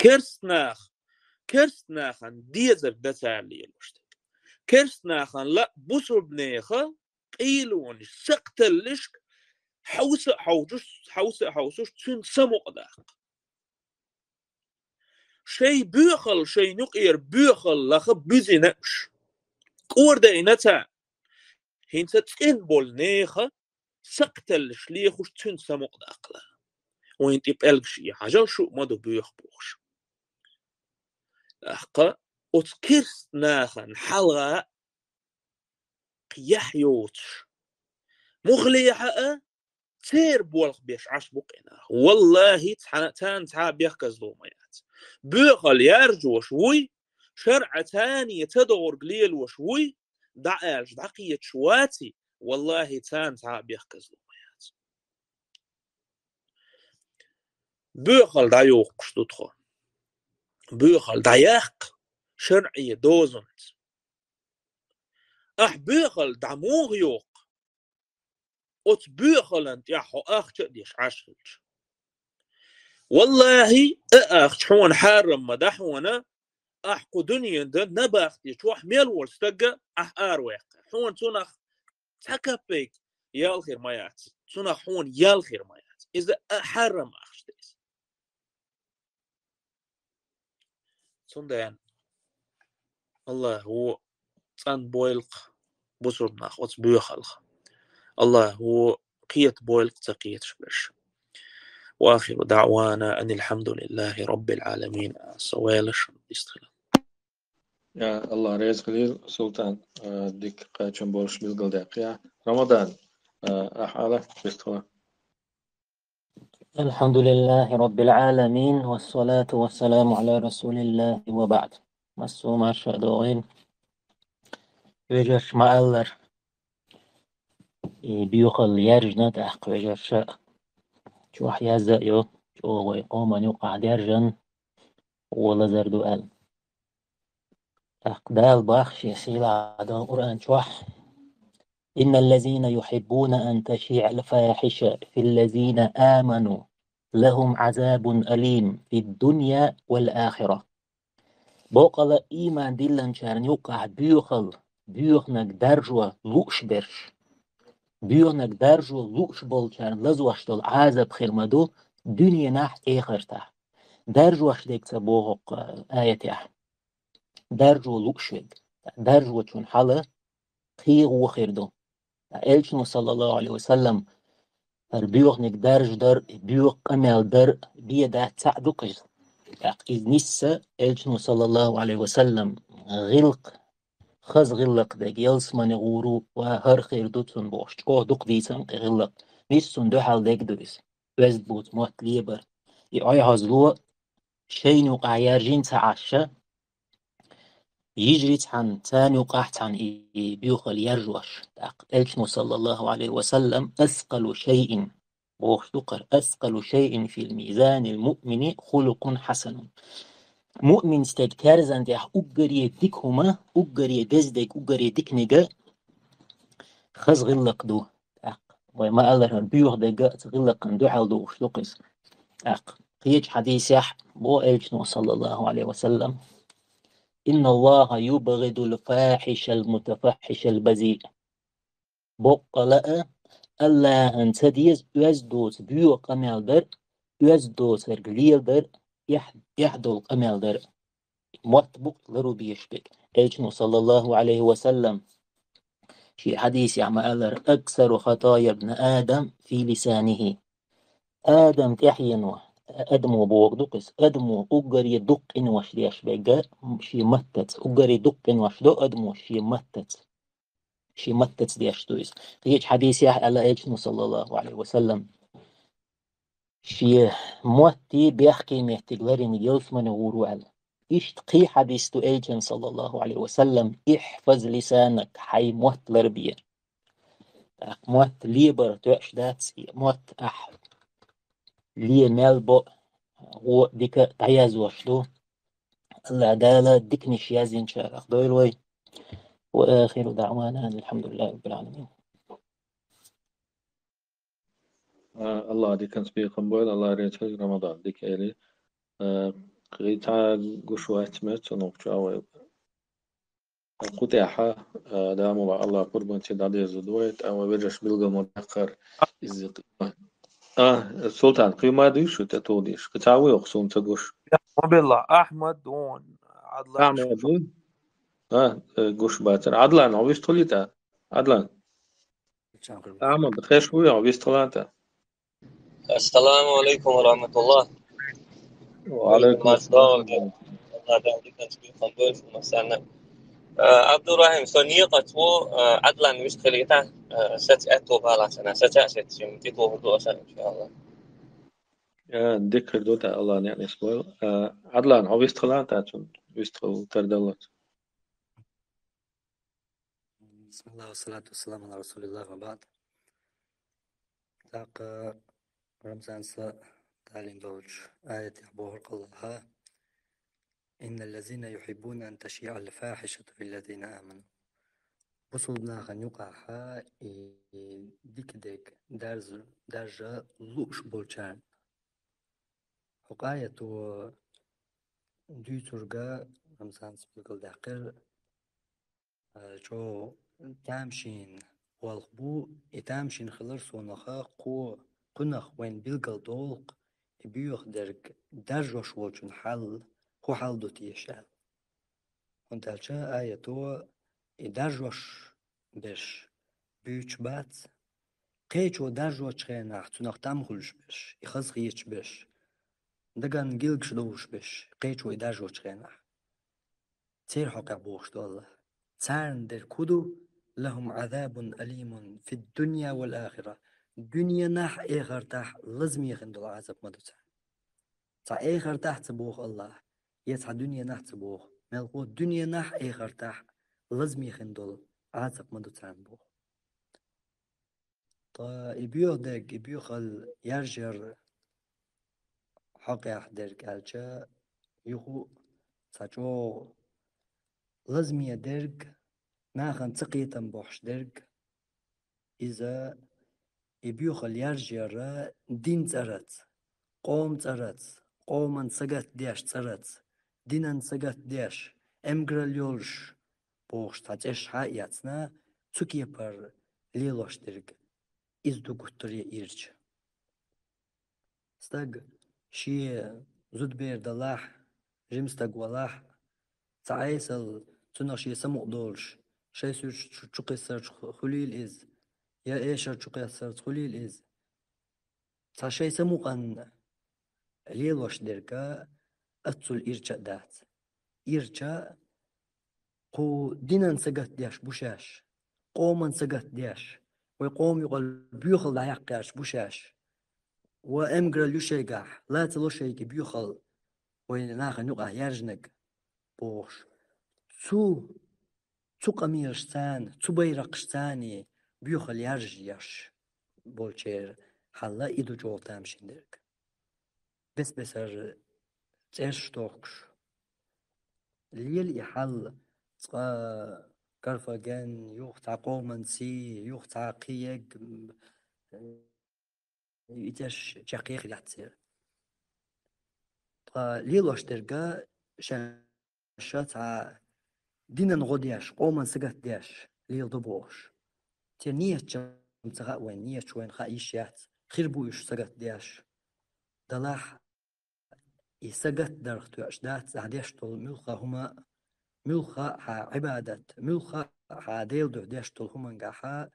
керстанах, керстанахана дезарг дан цара лелош дерг. Керстанахана ла бусурбанеха къийлонаш, сакхталлашка хьовса а хьовсуш, хьовса а хьовсуш, цуьнан самукъадаккха. Шайн боьхалла, шайн юкъера боьхалла лаха буьзина уьш. КӀордайна царна. ХӀинца цӀена болу нехан сакхталлаш лехуш, цуьнан самукъадаккхалара. Вайн тӀе пӀелгаш и хьажал шу а ма ду боьха бохуш. ТӀаккха оцу керстанахана хьалха кхин яхь йоцуш. Мухлехьа а, церан болх беш Ӏаш бу кхин нах. ВаллахӀи, цхьа-, царна цхьа а бехказло ма яц. Боьхалла яржош вуй, шарӀа царна ца догӀург лелош вуй, дӀа аьлча дӀакхеташ ваций, валлахӀи, царна цхьа а бехказло ма яц. Боьхалла дӀайохкуш ду тхо. Боьхалла дӀаяккха шарӀе дозанца. Ахь боьхалла дӀа муха йоккху? Оцу боьхаллан тӀехь хьо ахча а деш Ӏаш хилча. ВаллахӀи, а ахча хьуна хьарам ма дан хьуна, ахь кху дуьненан набахте чохь мел волу стаг а ахь араваьккхи. Хьуна цунах цхьа капейк ял хир ма яц. Цунах хьуна ял хир ма яц. Иза а хьарам ахча ду иза. Цундела АллахӀа ву цӀанбойла-кх бусурба нах оцу боьхаллах. АллахӀа ву кхетабойла-кх ца кхеташ берш. وآخر دعوانا أن الحمد لله رب العالمين. Со ваьлла шуна вистхила. Я, АллахӀ реза хуьлийла, Султан, а, дика кхачам болуш билгалдаьккхи. Рамадан, а, ахьа ала вистхила. الحمد لله رب العالمين، والصلاة والسلام على رسول الله وبعد. Массо а марша а догӀийла. Вежарша ма-аллара, и боьхалла яьржина тӀаккха вежарша чохь язда а йо, чӀогӀа вай къоман юкъахь даьржина гӀо лазар ду аьлла. ТӀаккха Дала боху шен сийлахь долу Къуръан чохь: إن الذين يحبون أن تشيع الفاحشة في الذين آمنوا لهم عذاب أليم في الدنيا والآخرة. Боккъала а ийман диллинчарна юкъахь боьхал, боьханиг даржо лууш берш. Боьханиг даржо лууш болчарна лазош долу Ӏазап хир ма ду дуьненахь а, эхартахь а. Даржош дерг ца боху-кх аятехь. Даржо лууш верг. Даржочун хьал кхин гӀо хир ду. Элчано, саллаллаху Ӏалайхи ва саллам, хӀара боьханиг даржадар, боьха къамел дар бен дац, цхьаъ ду-кх иза. ТӀаккха иза нисса Элчано, саллаллаху Ӏалайхи ва саллам, гӀиллакх, хаза гӀиллакх дерг, ялсамане гӀур ву, ва хӀара хир ду цунна бохуш, чӀогӀа дукха дийцина кхин гӀиллакх. Нисса цунна дуьхьал дерг ду иза. Оьзда боцу мотт лебар. И Ӏехьозло шайна юкъахь яржийна ца Ӏаш, йижарий цхьаьна, царна юкъахь цхьаьна и, и боьхалла яржош. ТӀаккха Элчано, саллаллаху Ӏалайхи ва саллам, «Аскъалу шайин», бохуш ду-кх хӀара, «Аскъалу шайин фи мизанил муъмини хулукъун хьасанун». Муъмин стеган терзан тӀехь уггаре дика хӀума, уггаре деза дерг, уггаре диканиг хаза гӀиллакх ду. ТӀаккха вай ма-аллара, хӀара боьха дерг а цу гӀиллакхана дуьхьал догӀуш ду-кх иза. ТӀаккха кхечу хьадисехь боху Элчано, саллаллаху Ӏалайхи ва саллам: «Инналлаха юбгӀидул фахьишал мутафаххьишал базиъ». Боккъала а АллахӀана ца деза оьзда доцу боьха къамел дар, оьзда доцург леладар, эхь-, эхь долу къамел дар. Мотт бу-кх лару безаш берг. Элчано, саллаллаху Ӏалайхи ва саллам, шен хьадисехь ма-аллара: «Аксару хатая бни Адам фи лисанихи». Адам тӀаьхьено, адамо бохург ду-кх иза, адамо уггаре дукха къинош деш берг шен маттаца, уггаре дукха къинош до адамо шен маттаца. Шен маттаца деш ду иза. Кхечу хьадисехь аьлла Элчано, саллаллаху Ӏалайхи ва саллам, шен мотти бехке меттиг ларийнарг ялсамане гӀур ву аьлла. Иштта кхин хьадис ду Элчан, саллаллаху Ӏалайхи ва саллам: «Ихьфаз лисанак», хьайн мотт ларбе. ТӀаккха мотт лебар тоьаш дац, и мотт ахь ле мел бо, гӀо дика дӀаяздеш ду. АллахӀ Дала диканаш яздинчарах дойла вай. Ва ахиру даъвана анил хьамдулиллахӀи раббил Ӏаламин. А, АллахӀа диканца бекхам бойла, АллахӀ реза хуьлда, Рамадан дика эли. А, кхин цхьа гуш вац меттиг, нохчо а вай. Кху тӀехь, а, дамула АллахӀ пурбанче дӀадерзо ду вай, тӀаккха вай вежарша билгал ма даккхара иза къийма. А, Султан, къийма дуй шу тӀе тулдеш? Кхин цхьа вуй оха суна ца гуш? Ма белла, Ахьмад вон, Ӏадлан. Ахьмад вуй? А, э, гуш бацара. Ӏадлан, хьо вистхуьлий тӀаккха? Ӏадлан. Ахьмад, хеш вуй, хьо вистхилан тӀаккха? Ассаламу Ӏалайкум ва рахьматуллахӀ. Ва Ӏалайкум ассалам. Э, Абдурахим, со некъаца ву, э, Ӏадлан вистхилийта, э, саца аьтту балахь санна, саца а сецча, тӀетухур ду аса, иншааллахӀ. Э, дика хир ду тӀаккха, АллахӀ некъ нисбойла. Э, Ӏадлан, хьо вистхилан тӀаккха цунна, вистхила тардаллалц. بسم الله والصلاة والسلام على رسول الله وبعد. ТӀаккха Рамзан, сан талийна долчу аятехь бохург АллахӀа: «إن الذين يحبون أن تشيع الفاحشة في الذين آمنوا». Бусулба нахана юкъахь и дика дерг дарз-, даржа лууш болчарна. ХӀокху аято дуьйцург Рамзана билгалдаьккхира, а, чӀогӀа тамашийна болх бу, и тамашийна хилар суна кху-, кхунах вайна билгалдолу-кх и боьха дерг даржош волчун хьал, хӀун хьал ду теша аьлла. ХӀунда аьлча аято и даржош берш буьйцуш бац, кхечо даржочу хенахь цунах тӀам хуьлуш берш, и хазахеташ берш, дагна гилгаш довлуш берш, кхечо и даржочу хенахь. Церан хьокъехь бохуш ду АллахӀа: царна дерг хӀун ду? «لهم عذاب أليم في الدنيا والآخرة». Дуьненахь а, эхартахь а лазаме хин долу Ӏазап ма ду царна. Цхьа эхартахь а ца боху АллахӀа, я цхьа дуьненахь а ца боху. Мелхо дуьненахь а, эхартахь а лазаме хин долу Ӏазап ма ду царна боху. Ткъа и боьха дерг, и боьхалла яржар хьокъехь дерг аьлча, юха а цхьа чӀогӀа лазаме дерг, нахана цакхетам бохьуш дерг, Иза и боьхалла яржаяр дин цӀараца, къоман цӀараца, къоман сагатдеш цӀараца, динан сагатдеш, эмгарал йолуш бохуш цхьа цӀераш хьа а эцна, цу кепара лелош дерг иза ду гуттар а ирча. Стаг шен зудабер далахь, жима стаг валахь, цхьа Ӏесалла цунах шен самукъа долуш, шайн суьрташ чу, чукхиссарш ху-, хуьлийла иза, я эшар чукхессарца хуьлийла иза. Цхьа шайн самукъанна лелош дерг а аццул ирча а дац. Ирча а кху динан сагатдеш бу шаьш, къоман сагатдеш, вай къоман юкъара боьхалла дӀаяккхарш бу шаьш. Ва эмгарал ю шайгахь, лацало шайга боьхалла, вай нахана юкъахь яржаниг бохуш. Цу, цу къамелашца, цу байракхашца боьхалла яржа еш болчеран хьал а и ду чӀогӀа тамашийна дерг. Бес-бесара цӀераш тохкуш. Лела и хьал, цкъа Карфаген, юха цхьа къоман сий, юха цхьа кхиег, м, и цӀераш чекхъехи яц церан. Ткъа лелош дерг а шаьш цхьа динан гӀо деш, къоман сагатдеш леладо бохуш. Церан нийятча ца хаьа вайн, нийятча вайна хаа йиш яц, хир бу уьш сагатдеш. Далахь и сагатдарх тоьаш дац ахь деш долу муьлхха а хӀума, муьлхха а хьан Ӏибадат, муьлхха а хьан Делан дуьхьа деш долу хӀумангахьа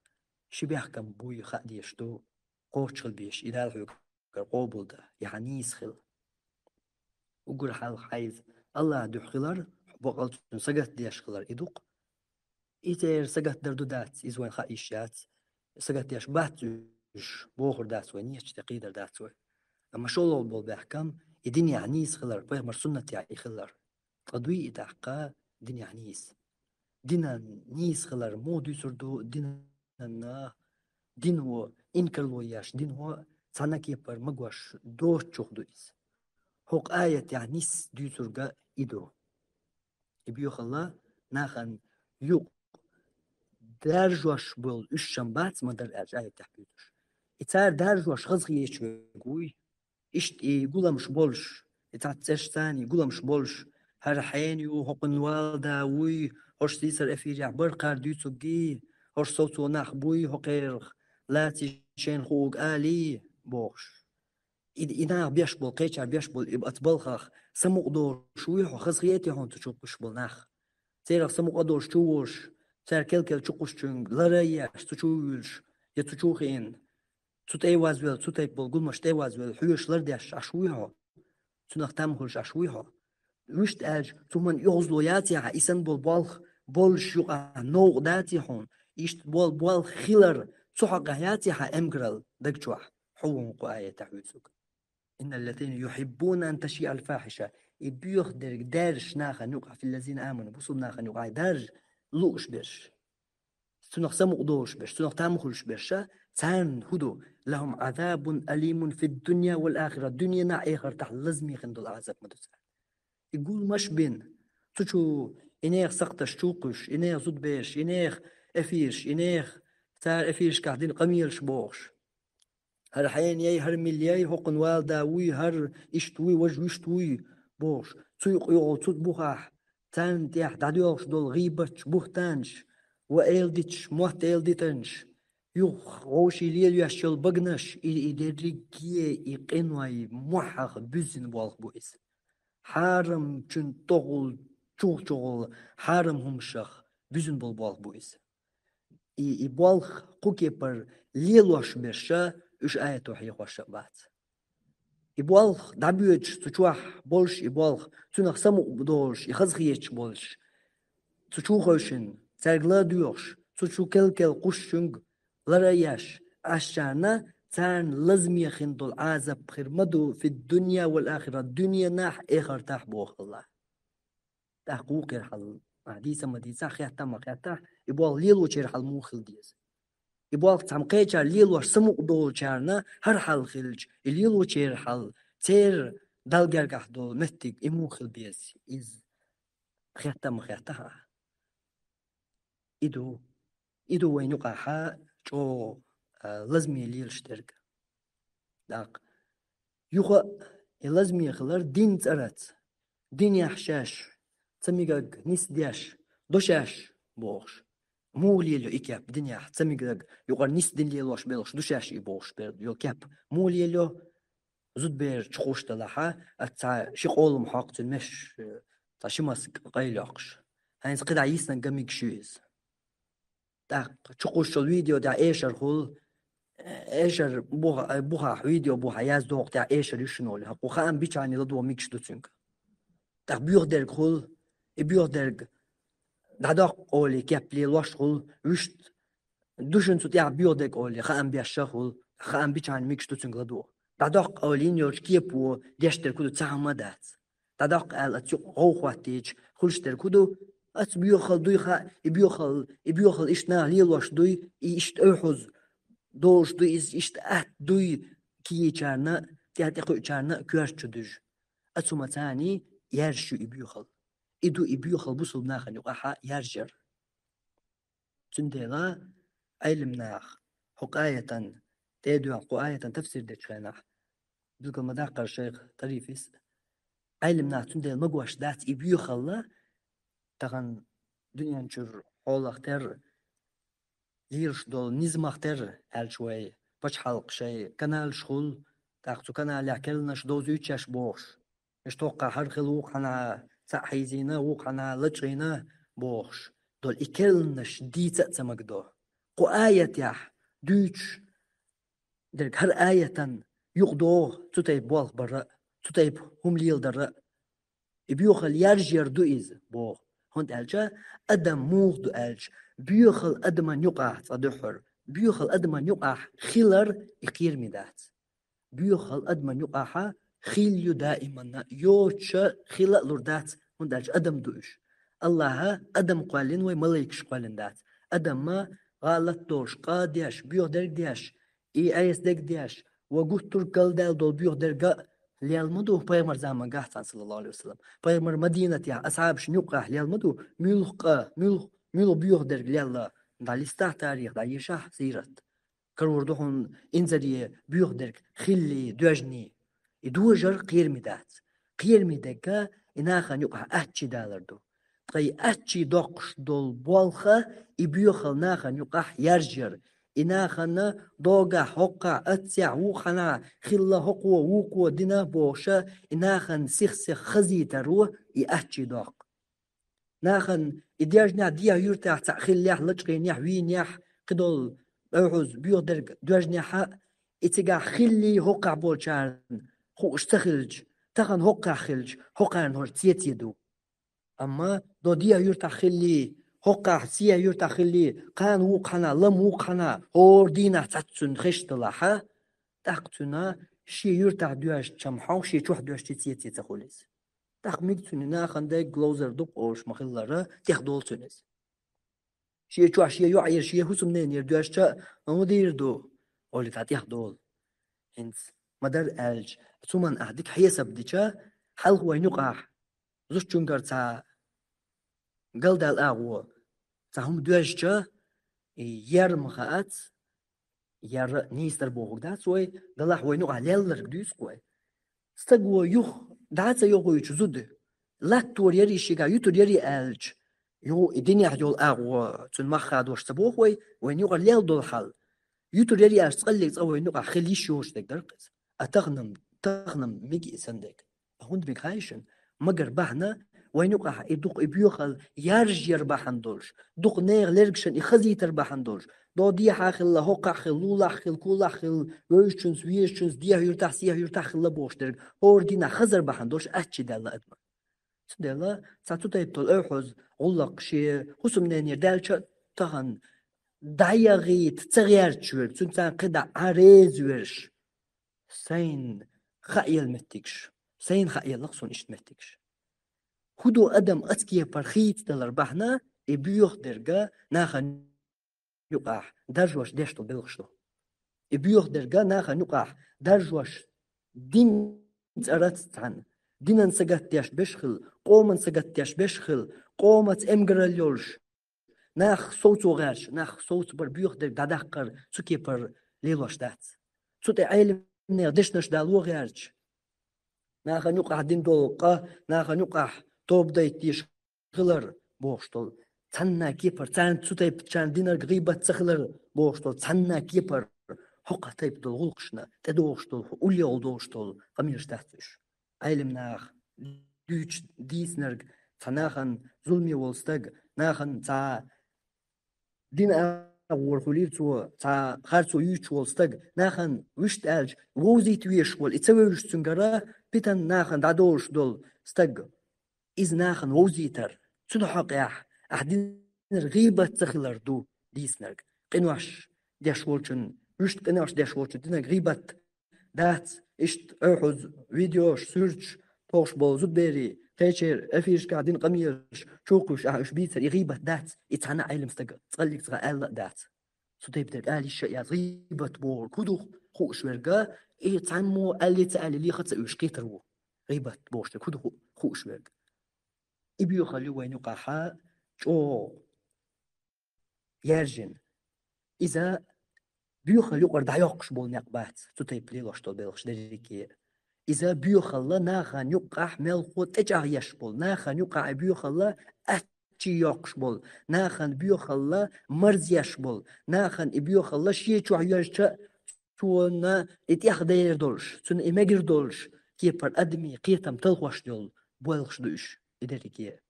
ши бехкам буй хаа дезаш ду, кхочушхила безаш, и Дала хьоьгара къобалдан, и хьан нийса хила. Уггар хьалха хьайза АллахӀан дуьхьа хилар, хьо бакъал цунна сагатдеш хилар и ду-кх. И церан сагатдар ду дац, иза вайна хаа йиш яц. Сагатдеш бац уьш, бохур дац вай, нийяташ тӀе кхийдар дац вай. Амма шолгӀа болу бехкам, и динехь нийса хилар, пайхамар суннатехь и хилар. Ткъа дуй и тӀаккха динехь нийса? Динан нийса хилар муха дуьйцур ду, динан, дино инкарло еш, дино цхьана кепара магош доцучух ду иза. ХӀокху аятехь нийса дуьйцург а и ду. И боьхалла нахана юкъа даржош болу уьш шам бац ма-дарра аьлча аятехь буьйцуш. И цара даржош хазахеташ верг вуй. Иштта и гуламаш болуш, и цхьацца цӀерашца и гуламаш болуш, хӀара хьенан ю, хӀокхуьнан валда вуй, хӀорш сийсара эфирехь бара кхара дуьйцургий, хӀорш совцо нах буй, хӀокхерах лаций шайна хуург алий, бохуш. И, и наха беш болу, кхечара беш болу, и оцу балхах самукъа долуш вуй хьо, хазахетий хьуна цу чу кхуьссуш болу нах? Церах самукъа долуш чу волуш, цара кел-кел чу кхуссучуьнга лар а еш, цу чу вуьйлуш, я цу чу хиъна, цу тӀе вазвелла, цу тайпа болу гуламаш тӀе вазвелла, хьоьжуш лардеш Ӏаш вуй хьо? Цунах там хуьлуш Ӏаш вуй хьо? Вуьшта аьлча, цу хӀуманна оьгӀазло яций хьан, и санна болу болх болуш юкъахь новкъа даций хьуна? Иштта болу болх хилар цу хьокъехь яций хьан эмгарал даг чохь? Хьо ву хӀун кху аятехь вуьйцург? «Инналлазина юхиббуна ан ташиъал фахиша». И боьха дерг даьржаш нахана юкъахь, филлазина аману, бусулба нахана юкъахь даьржа лууш берш. Цунах самукъа долуш берш, цунах там хуьлуш берша, царна хӀун ду? «Лахум азабун алимун фид дунья вал ахира». Дуьненахь, эхартахь лазаме хин долу азаб ма ду царна. И гуламаш бина, цу чу и нехан сакхташ чу кхуьссуш, и нехан зудабераш, и нехан эфираш, и нехан цара эфирашкахь дина къамелаш бохуш. ХӀара хьенан яй, хӀара милла яй, хӀокхуьнан валда вуй, хӀара иштта вуй, важа вуьшта вуй, бохуш. Цу юкъа йогӀу цу бухахь, царна тӀехь дӀадоьлхуш долу гӀийбаташ, бухтанаш, ва эладиташ, мотт эладитанаш, юха вовшийн лелош йолу баганаш, и, и дерриге и къиной мохьах буьззина болх бу иза. Хьарамчун тӀехула, чухчухула, хьарам хӀуманашах буьззина болу болх бу иза. И, и болх кху кепара лелош берша, уьш аято хьехош а бац. И болх дӀабоьдуш, цу чохь болуш и болх, цунах самукъа долуш, и хазахеташ болуш, цу чу хевшина, цаьрга ладоьгӀуш, цу чу кел-кел кхуссучуьнга лар а еш, Ӏаш царна, царна лазаме хин долу Ӏазап хир ма ду, фид дунья вал ахира, дуьненахь, эхартахь боху АллахӀа. ТӀаккха вукхеран хьал, ахь дийца а ма дийцахь, хетта а ма хеттахь, и болх лелочеран хьал муха хила деза? И болх цхьана кхечара лелош самукъа долчарна хӀара хьал хилча, и лелочеран хьал церан Далла гергахь долу меттиг и муха хила беза? Иза хетта а ма хеттахь ахь. И ду, и ду вайн юкъахьа чӀо, а, лазаме лелаш дерг. ТӀаккха юха а и лазаме хилар дин цӀараца, динехь шаьш, ца мегаг нисдеш, ду шаьш бохуш. Муха лелайо и кеп динехь, ца мегаг, юкъара нисдина лелош белхаш ду шаьш и бохуш бер йо кеп. Муха лелайо, зудбер чу кхуш далахьа, а цхьа ши къолам хьокху цуьнан меш, э, цхьа ши мас къайлайоккхуш. ХӀинца кхидӀа йиснарг мегаш ю иза. ТӀаккха чу кхуссуш йолу видео тӀехь эшар хуьлу, эшар буха-, бухахь, видео бухахь яздоккху тӀехь эшар ю шуна олий. ХӀокху хаам бичхьана ладогӀа мегаш ду цуьнга. ТӀаккха боьха дерг хуьлу, и боьха дерг дӀадоккху олий, кеп лелош хуьлу, вуьшта ду шуна цу тӀехь боьха дерг олий, хаам беш а хуьлу, хаам бичхьана мегаш ду цуьнга ладогӀа. ДӀадоккху олий, йина йолчу кепо деш дерг хӀун ду, цхьа хӀума а дац. ДӀадоккху аьлла, аса юкъа гӀовгӀа хӀоттийча хуьлуш дерг хӀун ду? Аса боьхал дуй хаьа, и боьхал, и боьхал иштта наха лелош дуй, и иштта ойхьуз долуш дуй, иза иштта атта дуй, кийчарна, тӀе-, тӀекхуьучарна коьрта чу дуьжу. Аса хӀума царний яьржаш ю и боьхал. И ду и боьхал бусулба нахана юкъахьа яьржар. Цундела Ӏелам нах хӀокху аятан, тӀедоьгӀна кху аятан тафсир дечу хенахь, билггал ма-даккхара шайх Тарифис, Ӏелам нах цундела магош дац и боьхалла, тахана дуьнен чуьра хьолах терра лелаш долу низамах терра, аьлча вай пачхьалкх шайн каналаш хуьлу, тӀаккха цу каналехь керланаш довзуьйтуш бохуш. Иштта хӀокхахь хӀара хила, вукху хьанна цхьаъ хьийзийна, вукху хьанна лачкъийна бохуш долу и керланаш дийца а ца магадо. Кху аятехь дуьйцуш дерг хӀара аятан юкъадогӀу цу тайпа болх барра а, цу тайпа хӀума леладарра а. И боьхал яьржъяр ду иза, боху. ХӀунда аьлча адам муха ду аьлча, боьхал адаман юкъахь цкъа дуьххьара, боьхал адаман юкъахь хилар и кхераме дац. Боьхал адаман юкъахьа хилла ю даиманна, йоцуша хила а лур дац, хӀунда аьлча адам ду уьш. Аллаха адам кхоьллина вай, малайкаш кхоьллина дац. Адамма гӀалат долуш, къа деш, боьха дерг деш, и Ӏеса дерг деш, ва гуттар а галдаьлла долу боьха дерг а лелла ма ду пайхамар замангахь цхьаьна, саллаллаху Ӏалайхи ва саллам. Пайхамар Мадинатехь асхьабашна юккъехь лелла ма ду, муьлха къа, муьлха, муьлха боьха дерг лелла. ДӀалиста тарих, дӀаеша сират. Карор ду хьуна инзаре боьха дерг хилли, доьжний. И дожар кхераме дац. Кхераме дерг и нахана юкъахь аттачи далар ду. Ткъа и аттачи доккхуш долу болх и боьхал нахана юкъахь яьржъяр. И нахана догахь, хӀокхахь, аццехь, вукху хьанна хилла хӀокхо, вукхо дина бохуша, и нахана сих-сиха хазийтаро и аттачи доккху. Нахана и дежнехь, дехьа юьртахь цхьаъ хиллехь, лачкъийнехь, вийнехь, кхидолу ойхьуз боьха дерг доьжнехьа, и цигахь хилли хӀокхахь болчарна хууш ца хилча, тахана хӀокхахь хилча, хӀокхарна хӀора цеций ду. Амма до дехьа юьртахь хилли, хӀокхахь сехьа юьртахь хилли, кхана вукху хьанна, лама вукху хьанна, хӀора дийнахь цхьацца цуьнан хезаш далахьа, тӀаккха цуьнан шен юьртахь доьжначу хьокху шен чохь доьжначу цеций ца хуьлу иза. ТӀаккха мега цуьнан нахана дерг ловзар ду-кх олуш ма-хиллара, тӀехдолу цуьнан иза. Шен чохь шен йоӀера, шен хӀусамненера доьжча, ма хӀун дийр ду, олий, тӀехдолу. ХӀинца ма-дарра аьлча, цу хӀуманна ахь дика хьесап дича, хьалха вайн юкъахь зудчуьнгара цхьа галдаьлла агӀо, цхьа хӀума доьжча, и ер ма хаац, ер нийса дар бохург дац вай, делахь вайн юкъахь лелларг дуьйцу-кх вай. Стаг вон юха дӀа а ца йохуьйтуш зуда, латтор ярий шегахь, ютур ярий аьлча, юха и динехь йолу агӀо цуьнан мах хадош ца боху вай, вайн юкъара лелла долу хьал. Ютур ярий аьлча, цкъа а, цкъа вайн юкъахь хила йиш йоцуш дерг дара-кх иза. А тахана-м, тахана-м мега и санна дерг. А хӀунда мега хаьий шуна? Магар бахьана вайн юкъахь и дукха и боьхал яржъяр бахьана долуш, дукха нехан лергашна и хазийтар бахьана долуш, до дехьа хилла, хӀокхахь хилла, лулахь хилла, кулахь хилла, вевзачуьнца, везачуьнца, дехьа юьртахь, сехьа юьртахь хилла бохуш дерг, хӀора дийнахь хазар бахьана долуш аттачи даьлла адаман. Цундела цхьа цу тайпа долу ойхьуз гӀуллакх шен хӀусамненера даьлча а, тахана дӀаягӀийта ца гӀерташ верг, цуьнца кхидӀа Ӏан реза верш, сайна хаъелла меттигаш, сайна хаъелла-кх суна иштта меттигаш. ХӀун ду адам оцу кепара хийцадалар бахьана, и боьха дерг нахана юкъахь даржош деш долу белхаш ду. И боьха дерг нахана юкъахь даржош дин цӀараца цхьаьна, динан сагатдеш берш хилла, къоман сагатдеш берш хилла, къомаца эмгаралла йолуш, нах совцо гӀерташ, нах совцабар, боьха дерг дӀадаккхар цу кепара лелош дац. Цу тӀа Ӏелимнех дешнаш дало гӀерташ, нахана юкъахь дина долу къа, нахана юкъахь тоба дайта дезаш хилар бохуш долу цхьанна кепара, царна цу тайпа чарна динарг гӀийбат ца хилар бохуш долу цхьанна кепара, хӀокху тайпа долу гӀуллакхашна тӀедогӀуш долу, хӀу уллехула догӀуш долу къамелаш дац уьш. Ӏелим наха дуьйцуш дийцинарг, цхьа нахана зуламе волу стаг, нахана цхьа дин агӀор хуьлийра цо, цхьа харцо юьйцуш волу стаг, нахана вуьшта аьлча, вовзийта везаш волу, и ца вевзаш цуьнгара питана нахана дӀадолуш долу стаг. Иза нахана вовзийтар, цуьнан хьокъехь ахь динарг гӀийбат ца хилар ду дийцинарг. Къинош деш волчун, вуьшта къинош деш волчун динарг гӀийбат дац. Иштта оьхьуз видеош, суьрташ тохуш болу зудберий, кхечеран эфирашкахь дина къамелаш чукхуьйсуш ахь уьш бийцар, и гӀийбат дац, и цхьана Ӏелим стага цкъа а аьлла а дац. Цу тайпа дерг ала йиш а яц, гӀийбат бохург хӀун ду хууш верг, и цхьаммо аьллий ца аьллий леха ца уьш кхетар ву. ГӀийбат бохуш дерг хӀун ду ху-, хууш верг. И боьхалла ю вайн юкъахь чӀогӀа яьржина. Иза боьхалла юкъара дӀайоккхуш болу некъ бац, цу тайпа лелош долу белхаш дерриге. Иза боьхалла нахана юкъахь мелхо тӀечӀагӀъеш болу, нахана юкъахь и боьхалла аччий йоккхуш болу, нахана боьхалла марзъеш болу, нахана и боьхалла шен чохь йоьжча а, цунна и тӀехдер долуш, цунна и мегар долуш, кепара адамийн кхетам талхош йолу боьлхуш ду уьш, и дерриге.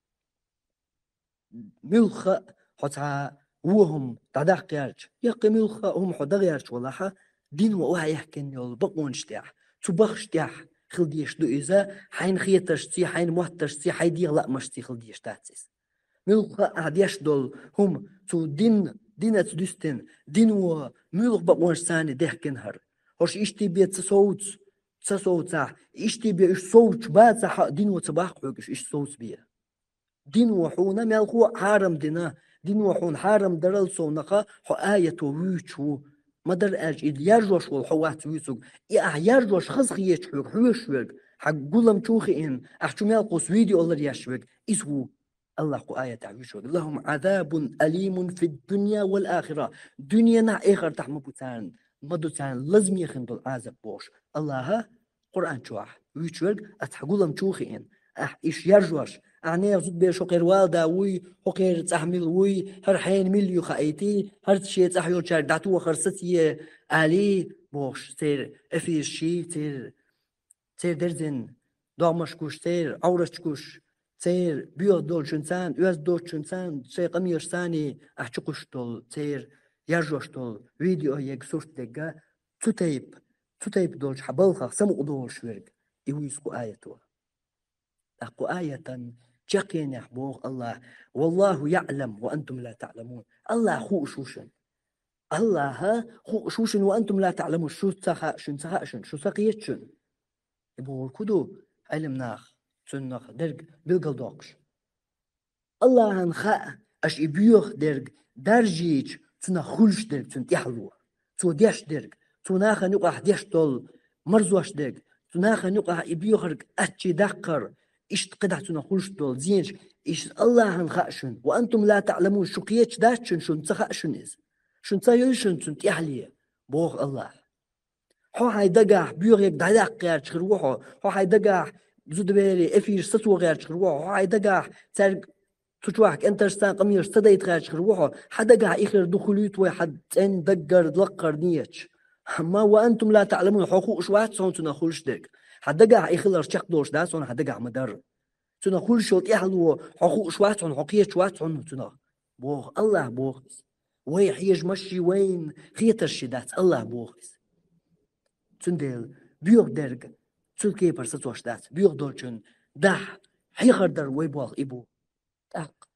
Муьлхха а хьо цхьа вон хӀума дӀадаккха гӀерташ, я кхин муьлхха а хӀума хьо дан гӀерташ валахь, дино охьаехкина йолу бакъонаш тӀехь, цу бахаш тӀехь хила дезаш ду иза, хьайна хетаршций, хьайна моттаршций, хьайн дегӀан лаамашций хила дезаш дац иза. Муьлхха а ахь деш долу хӀума цу дин, динаца дуьстина, дино муьлха бакъонаш царний дехкина хӀара. ХӀорш иштта бен ца совц-, ца совцахь, иштта бен уьш совцуш бацахь а, дино ца баккха хьоьга уьш иштта совцабе. Дино хьуна мелхо а хьарам дина, дино хьуна хьарам дарал совнаха хьо аято вуьйцуш ву. Ма-дарра аьлча, и яржош волу хьо вац вуьйцург. И ахь яржош хазахеташ хьоьга хьоьжуш верг, хьан гулам чу а хиъна, ахь чу мелхо видео ларъеш верг, иза ву. Аллах кху аятехь вуьйцуш верг: «Лахум азабун алимун фид дунья вал ахира». Дуьненахь, эхартахь ма бу царна, ма ду царна лазаме хин долу Ӏазап бохуш. Аллаха Къуръан чохь вуьйцуш верг, аса хьан гулам чу а хиъна, ахь иштта яржош, ахь нехан зудбераш хӀокхеран валда вуй, хӀокхеран цӀахь мила вуй, хӀара хьенан мила ю хаийтий, хӀара шен цӀахь йолчаьрга дӀатохар сацае алий бохуш, церан эфираш ший, церан, церан дерзина догӀмаш гуш, церан Ӏовраташ гуш, церан боьха долчун царна, оьзда доцучун царна, шайн къамелаш царний ахь чукхуьссуш долу, церан яржош долу видео ега, сурт дегга, цу тайпа, цу тайпа долчу хьан балхах самукъадолуш верг, и вуьйцу кху аято. ТӀаккха кху аятан чаккхенехь боху Аллах: «Валлаху яълам ва антум ла таъламун». Аллах хууш ву шуна. Аллаха хууш ву шуна, «ва антум ла таъламун», шу ца хаьа шуна, ца хаьа шуна, шу ца кхета шуна. И бохург хӀун ду, Ӏелим нах, цунах дерг билгалдоккхуш. Аллахьан хаьа, аша и боьха дерг даржийча, цунах хуьлуш дерг, цунна тӀаьхьало. Цо деш дерг, цо нахана юкъахь деш долу марзош дерг, цо нахана юкъахь и боьхарг аччий даккхар, иштта кхидӀа цунах хуьлуш долу зенаш, иштта Аллахьан хаьа шуна. «Ва антум ла таъламун», шу кхеташ дац шуна, шуна ца хаьа шуна иза. Шуна ца йой шуна цунна тӀаьхьале, боху Аллах. Хьо хьайн дагахь боьхарг дӀадаккха гӀерташ хир ву хьо. Хьо хьайн дагахь зудаберийн эфираш сацо гӀерташ хир ву хьо. Хьо хьайн дагахь цаьрга цу чохь кӀентарш царна къамелаш ца дайта гӀерташ хир ву хьо. Хьан дагахь и хир ду хуьлуьйту вай хьан цӀенна даггара лаккхара неташ. Амма «ва антум ла таъламун», хьо хууш вац хьуна цунах хуьлуш дерг. Хьан дагахь и хилар чекхдолуш дац хьуна, хьан дагахь ма-дарра. Цунах хуьлуш йолу тӀаьхьало хьо хууш вац хьуна, хьо кхеташ вац хьуна цунах. Боху, Аллах боху иза. Вай хьежамаш ши, вайна хетарш ши дац, Аллах боху иза. Цундела боьха дерг цу кепара сацош дац. Боьха долчун дахь хьехар дар вай болх и бу. ТӀаккха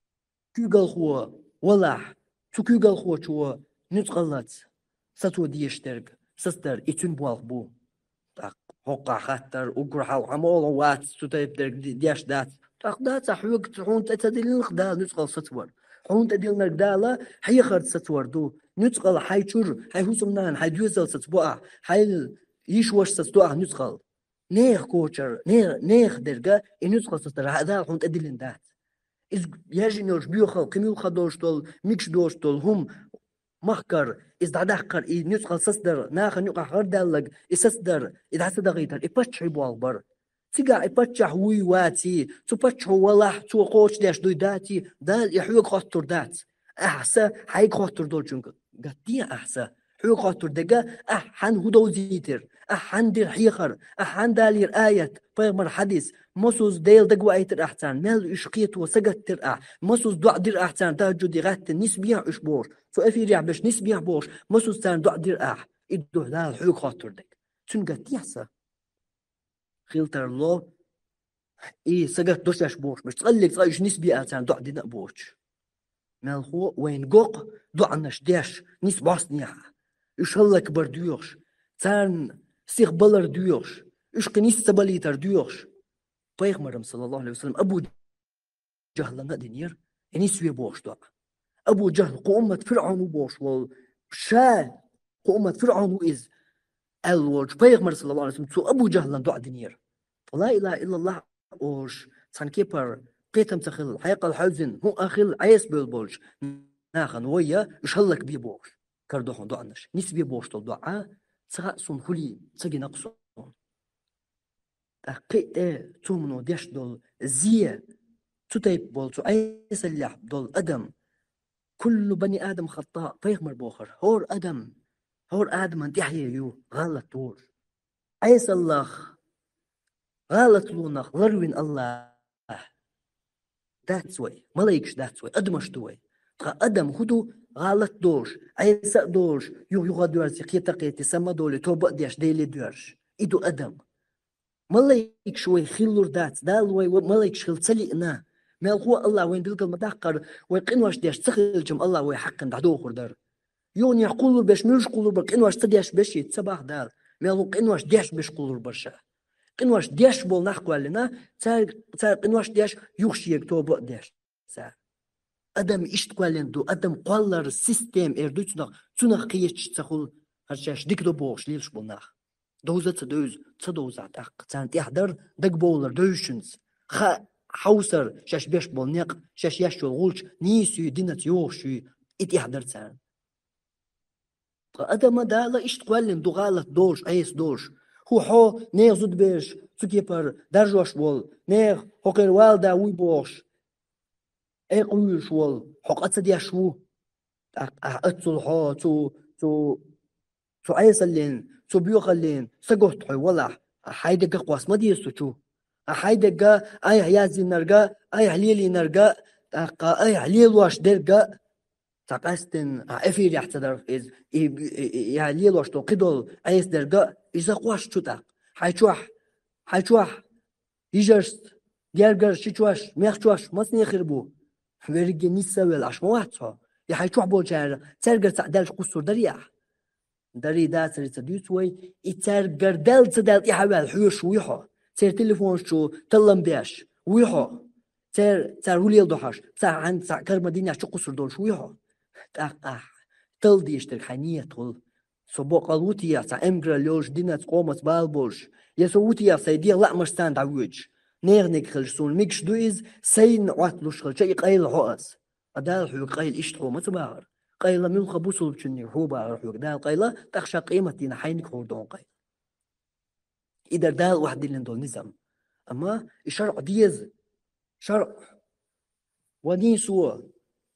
куьйгалхо валахь, цу куьйгалхочо нуьцкъаллаца сацо дезаш дерг сацдар, и цуьнан болх бу. ТӀаккха хӀокхахь хаттар, уггар хьалха хьан моло вац цу тайпа дерг де-, деш дац. ТӀаккха дац, ахь хьоьга ц-, хьуна тӀе ца диллинарх Дала нуьцкъала сацвар. Хьуна тӀе диллинарг Дала хьехарца сацвар ду. Нуьцкъала хьайн чуьра, хьайн хӀусамнана, хьайн доьзал сацбо ахь, хьайн йиш-ваша сацдо ахь нуьцкъала. Нехан кочара, не-, нехан дерга и нуьцкъала сацдар, хьан Дала хьуна тӀе диллина дац. Иза яьржина йолчу боьхал, кхин муьлхха долуш долу, мегаш долуш долу хӀума махкара, иза дӀадаккхар, и нуьцкъала сацадар, нахана юкъахь гӀардаьлларг, и сацадар, и дӀа ца дахийтар, и паччахьий болх бара. Цигахь и паччахь вуй ваций, цу паччахьо валахь, цо кхочушдеш дуй даций, Дала и хьоьга хоттур дац. Ахьа сан хьайга хоттур долчуьнга гатде ахьа сан. Хьоьга хоттур дерг, ахьа хьанна хӀун довзийтира, ахьа хьанна дира хьехар, ахьа хьанна далийра аят, пайхамар хьадис, масузза Дела дагаваийтира ахьа царна, мел уьш кхето сагатдира ахьа, масузза доӀа дира ахьа царна тахӀажжуде гӀаьттина нисбехьа уьш бохуш, цу эфирехь берш нисбехьа бохуш, масузза царна доӀа дира ахьа. И ду Дала хьоьга хоттур дерг. Цуьнга гатде ахьа сан. Хила тарло, и сагатдо шаьш бохуш берш, цкъа а лега, цкъа уьш нисбе аьлла царна доӀа дина а боцуш. Мелхо а вайна го-кх доӀанаш деш, нисбахьа санехьа. Уьш хӀаллакбар доьхуш, царна сиха балар доьхуш, уьш кхин нис ца балийтар доьхуш. Пайхамарам, саллаллаху Ӏалайхи ва саллам, Абу Жахлана а динера, и нисве бохуш доӀа. Абу Жахл кху уммат ФирӀаун ву бохуш волу, ша кху уммат ФирӀаун ву иза аьлла волчу пайхамар, саллаллаху Ӏалайхи ва саллам, цу Абу Жахлан доӀа динера. Ла илаха иллаллахӀ олуш, цхьана кепара кхетам ца хилла, хьекъал хьаьвзина, хӀун а хилла, Ӏеса бевлла болчу нахана вай а, уьш хӀаллакбе бохуш, карадо хьуна доӀанаш. Нисбе бохуш долу доӀа, ца хаьа суна хӀулий, ца гина-кх суна. ТӀаккха кхин а тӀе цу хӀумано деш долу зе, цу тайпа болу, цу Ӏесаллехь долу адам, куллу бани Адам хаттаъ, пайхамар бохура, хӀора адам, хӀора адаман тӀаьхье ю гӀалат долуш. Ӏесаллах, гӀалатлонах ларвина АллахӀ дац вай, малайкаш дац вай, адамаш ду вай. Тхан адам хӀун ду? ГӀалат долуш, Ӏеса а долуш, юха-юха а доьрзий, кхета а кхетий, сама а долий, тоба а деш, Деле а доьрзуш. И ду адам. Малайкаш вай хилалур дац, Дала вай ва-, малайкаш хила ца лиъна. Мелхо а АллахӀ вайн билгал ма даккхара, вай къинош деш ца хилча-м, АллахӀ вай хьаькхна дӀадохур дара. Юханехьа кхуллур берш, муьлш кхуллур бара, къинош ца деш берш, ца баха Дала. Мелхо къинош деш берш кхуллур бара ша. Къинош деш болу нах кхоьллина, цаьрга, цара къинош деш, юха шега тоба а деш цара. Адам иштта кхоьллина ду, адам кхоллар система эр ду цунах, цунах кхечаш ца хуьлу, хӀара шаьш дика до бохуш лелаш болу нах. Довза а ца девза, ца довзахь тӀаккха. Царна тӀехь дар дагабовлар девзачуьнца. Ха хьовсар шаьш беш болу некъ, шаьш еш йолу гӀулч нийса юй, динаца йогӀуш юй, и тӀехь дар царна. Ткъа адама Дала иштта кхоьллина ду гӀалат долуш, Ӏеса долуш. ХӀун хьо нехан зудабераш цу кепара даржош волу, нехан хӀокхеран валда вуй бохуш, экъа вуьйлуш волу, хьо къа ца деш ву. ТӀаккха ахьа аццул хьо цу, цу, цу Ӏесаллин, цу боьхаллин са готта хьо валахь, ахьа хьайн дегга кхосса ма деза цу чу. Ахьа хьайн дегга, айхьа яздинарга, айхьа лелийнарга, тӀаккха айхьа лелош дерга, цхьа къаьстина, а, эфирехь ца дара иза, и, и, и, я лелош долу кхидолу Ӏеса дерга, иза кхош чу тӀаккха. Хьайн чохь, хьайн чохь, йижаршца, гергарш, шичош, мехчош, маца хир бу? Верриге нисса а велла, Ӏаш ма вац хьо. И хьайн чохь болчара, цаьргара цхьаъ даьлча кхуссур дарий ахьа? Дарий дацарий ца дуьйцу вай, и цаьргара даьлла ца даьлла тӀаьхьа а ваьлла хьоьжуш вуй хьо? Церан телефонаш чу таллам беш вуй хьо? Цер-, цара хӀун леладо хьажа, цхьа хьан, цхьа карма динехь чу кхуссур долуш вуй хьо? ТӀаккха ахьа талла дезаш дерг хьайн нийят хуьлу. Со боккъал ву техьа, цхьа эмгаралла йолуш, динаца, къомаца бала болуш, я со ву техьа, сайн дегӀан лаамашца дӀавоьдуш? Неханиг хилча суна мегаш ду иза, сайна Ӏотталуш хилча и къайла хьо ас. Ткъа Дала хьоьга къайла иштта хьо ма ца бахара. Къайла муьлхха бусулбачунниг хьо бахара хьоьга Дала къайла, тӀаккха ша къематдийнахь хьайниг хьур ду хьуна къайла. И дара Дала охьадиллина долу низам. Амма и шарӀ деза. ШарӀ ва нийсо,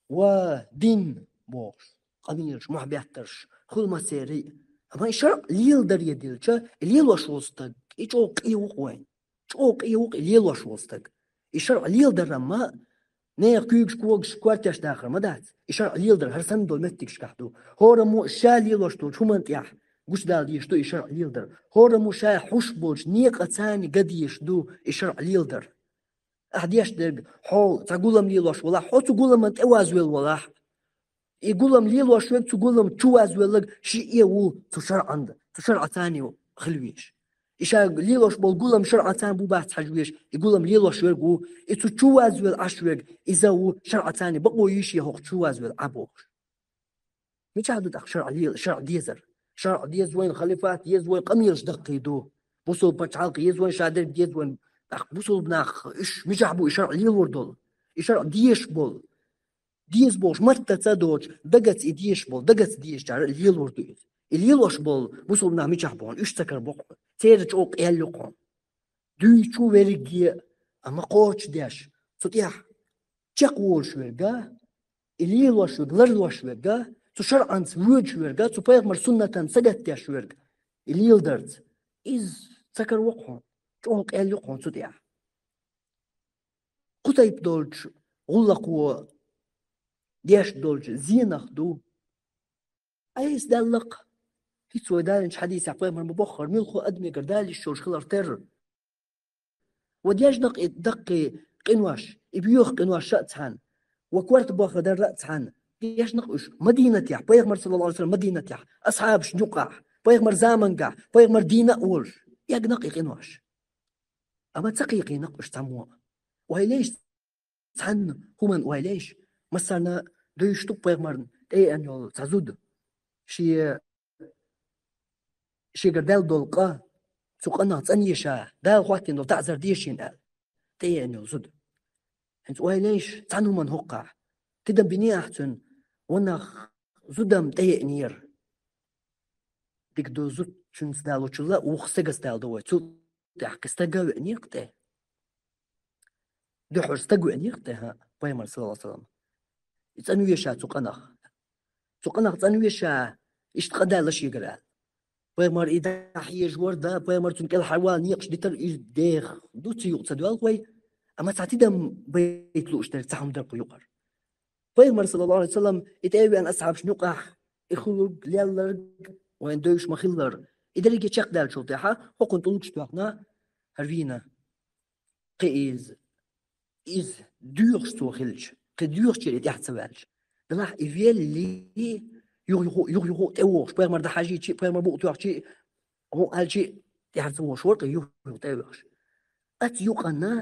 ва дин бохуш, къамелаш, мохь беттарш, хуьлу массеран а. Амма и шарӀ леладаре дилча, и лелош волу стаг, и чӀогӀа къе ву-кх вайн. ЧӀогӀа къе ву-кх и лелош волу стаг. И шарӀ леладар амма нехан куьйгаш, когаш, кортеш дахар ма дац. И шарӀ леладар хӀара санна долу меттигашкахь ду. ХӀораммо ша лелош долчу хӀуманна тӀехь гучудала дезаш ду и шарӀ леладар. ХӀораммо ша хьуш болчу некъаца ган дезаш ду и шарӀ леладар. Ахьа деш дерг, хьо цхьа гулам лелош валахь, хьо цу гуламан тӀе вазвелла валахь. И гулам лелош верг, цу гулам чу вазвелларг шиъ а ву цу шарӀан, цу шарӀаца хила везаш. И ша лелош болу гулам шарӀаца бу бац хьажа везаш, и гулам лелош верг ву, и цу чу вазвелла Ӏаш верг, иза ву шарӀаца бакъо йиш я хӀокху чу вазвелла Ӏа бохуш. Мичахь ду тӀаккха шарӀ лела, шарӀ дезар? ШарӀ деза вайна, халифат еза вайна, къамелаш даккхий ду. Бусулба пачхьалкх еза вайна, ша дерг деза вайна. ТӀаккха бусулба нах, уьш мичахь бу и шарӀ лелор долу? И шарӀ дезаш болу, деза бохуш маттаца а доцуш, дагаца и дезаш болу, дагаца дезачара а лелор ду иза. И лелош болу бусулба нах мичахь бу хьуна, уьш ца карабо хьуна, церан чӀогӀа къаьлла ю хьуна. Дуьйцу верриге а, амма кхочушдеш, цу тӀехь чекхволуш верг а, и лелош верг, ларлош верг а, цу шарӀанца воьдуш верг а, цу пайхамар суннатан сагатдеш верг, и леладарца. Иза ца каравоккху хьуна, чӀогӀа къаьлла ю хьуна цу тӀехь. Кху тайпа долчу гӀуллакхо деш долчу зенах ду. Айса даьлла-кх. ХӀинца вай далинчу хьадисехь пайхамар ма боххара, муьлхха адамегара Дала йиш йолуш хилар терра. Ва дешна-кх и даккхий къинош, и боьха къинош а цхьаьна, ва корта баххар а цхьаьна, дешна-кх уьш Мадинатехь, пайхамар, саллаллаху Ӏалайхи ва саллам, Мадинатехь, асхьабашна юкъахь, пайхамар замангахь, пайхамар дийна а волуш, эгна-кх и къинош. Амма ца кхайкхийна-кх уьш цхьаммо а. Ойла еш, цхьанна хӀуманна ойла еш, массарна девзаш ду-кх пайхамарна тӀееана йолу цхьа зуда. Шен, шегара даьлла долу къа, цу къинах цӀанъеша, Дала хӀоттийна долу таӀзар дешийна аьлла, тӀееана йолу зуда. ХӀинца ойла еш, цхьана хӀуманна хӀокхахь, тидам биний ахь цуьнан, ванах зуда-м тӀееанера. Дика ду, зудчуьнца далочул а вукху стагца дала ду вай. Цул тӀаьхьа кхин стаг а веанера-кх тӀе. Дуьххьара стаг веанера-кх тӀе, хӀа, пайхамар, саллаллаху Ӏалайхи ва саллам. И цӀанвеша цу къинах. Цу къинах цӀанвеша, иштта къа даьлла шегара аьлла. Пайхамар и дӀахьежаш вара, да, пайхамар цунна кӀелхьарвала некъаш дитар, иза деха ду, цу юкъа ца доьлху вай. Амма цхьа тидам байта лууш дерг цхьа хӀума дара кху юкъара. Пайхамар, саллаллаху Ӏалайхи ва саллам, и тӀе а веана асхьабашна юкъахь, и хуьлург, лелларг вайна девзаш ма-хиллара. И дерриге чекхдаьллачул тӀаьхьа хӀокхунна тӀулгаш тоьхна, хӀара вийна. Кхин иза, иза доьхуш цо хилча, кхин доьхучера и тӀаьхьа ца ваьлча, делахь и велли, юха-юха, юха-юха тӀевогӀуш, пайхамар дӀахьажийча а, пайхамар букъ тоьхча а, хӀун аьлча а, тӀаьхьа ца вогӀуш вара-кх и, юха-юха тӀе а ваьхьаш. Оцу юкъанна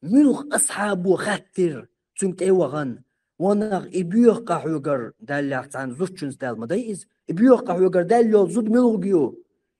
муьлха асхьабо хаьттира цуьнга тӀе а вахана: «Ванах, и боьха къа хьоьгара даьллехь цхьана зудчуьнца даьлла ма дай иза? И боьха къа хьоьгара даьлла йолу зуда муьлхарг ю?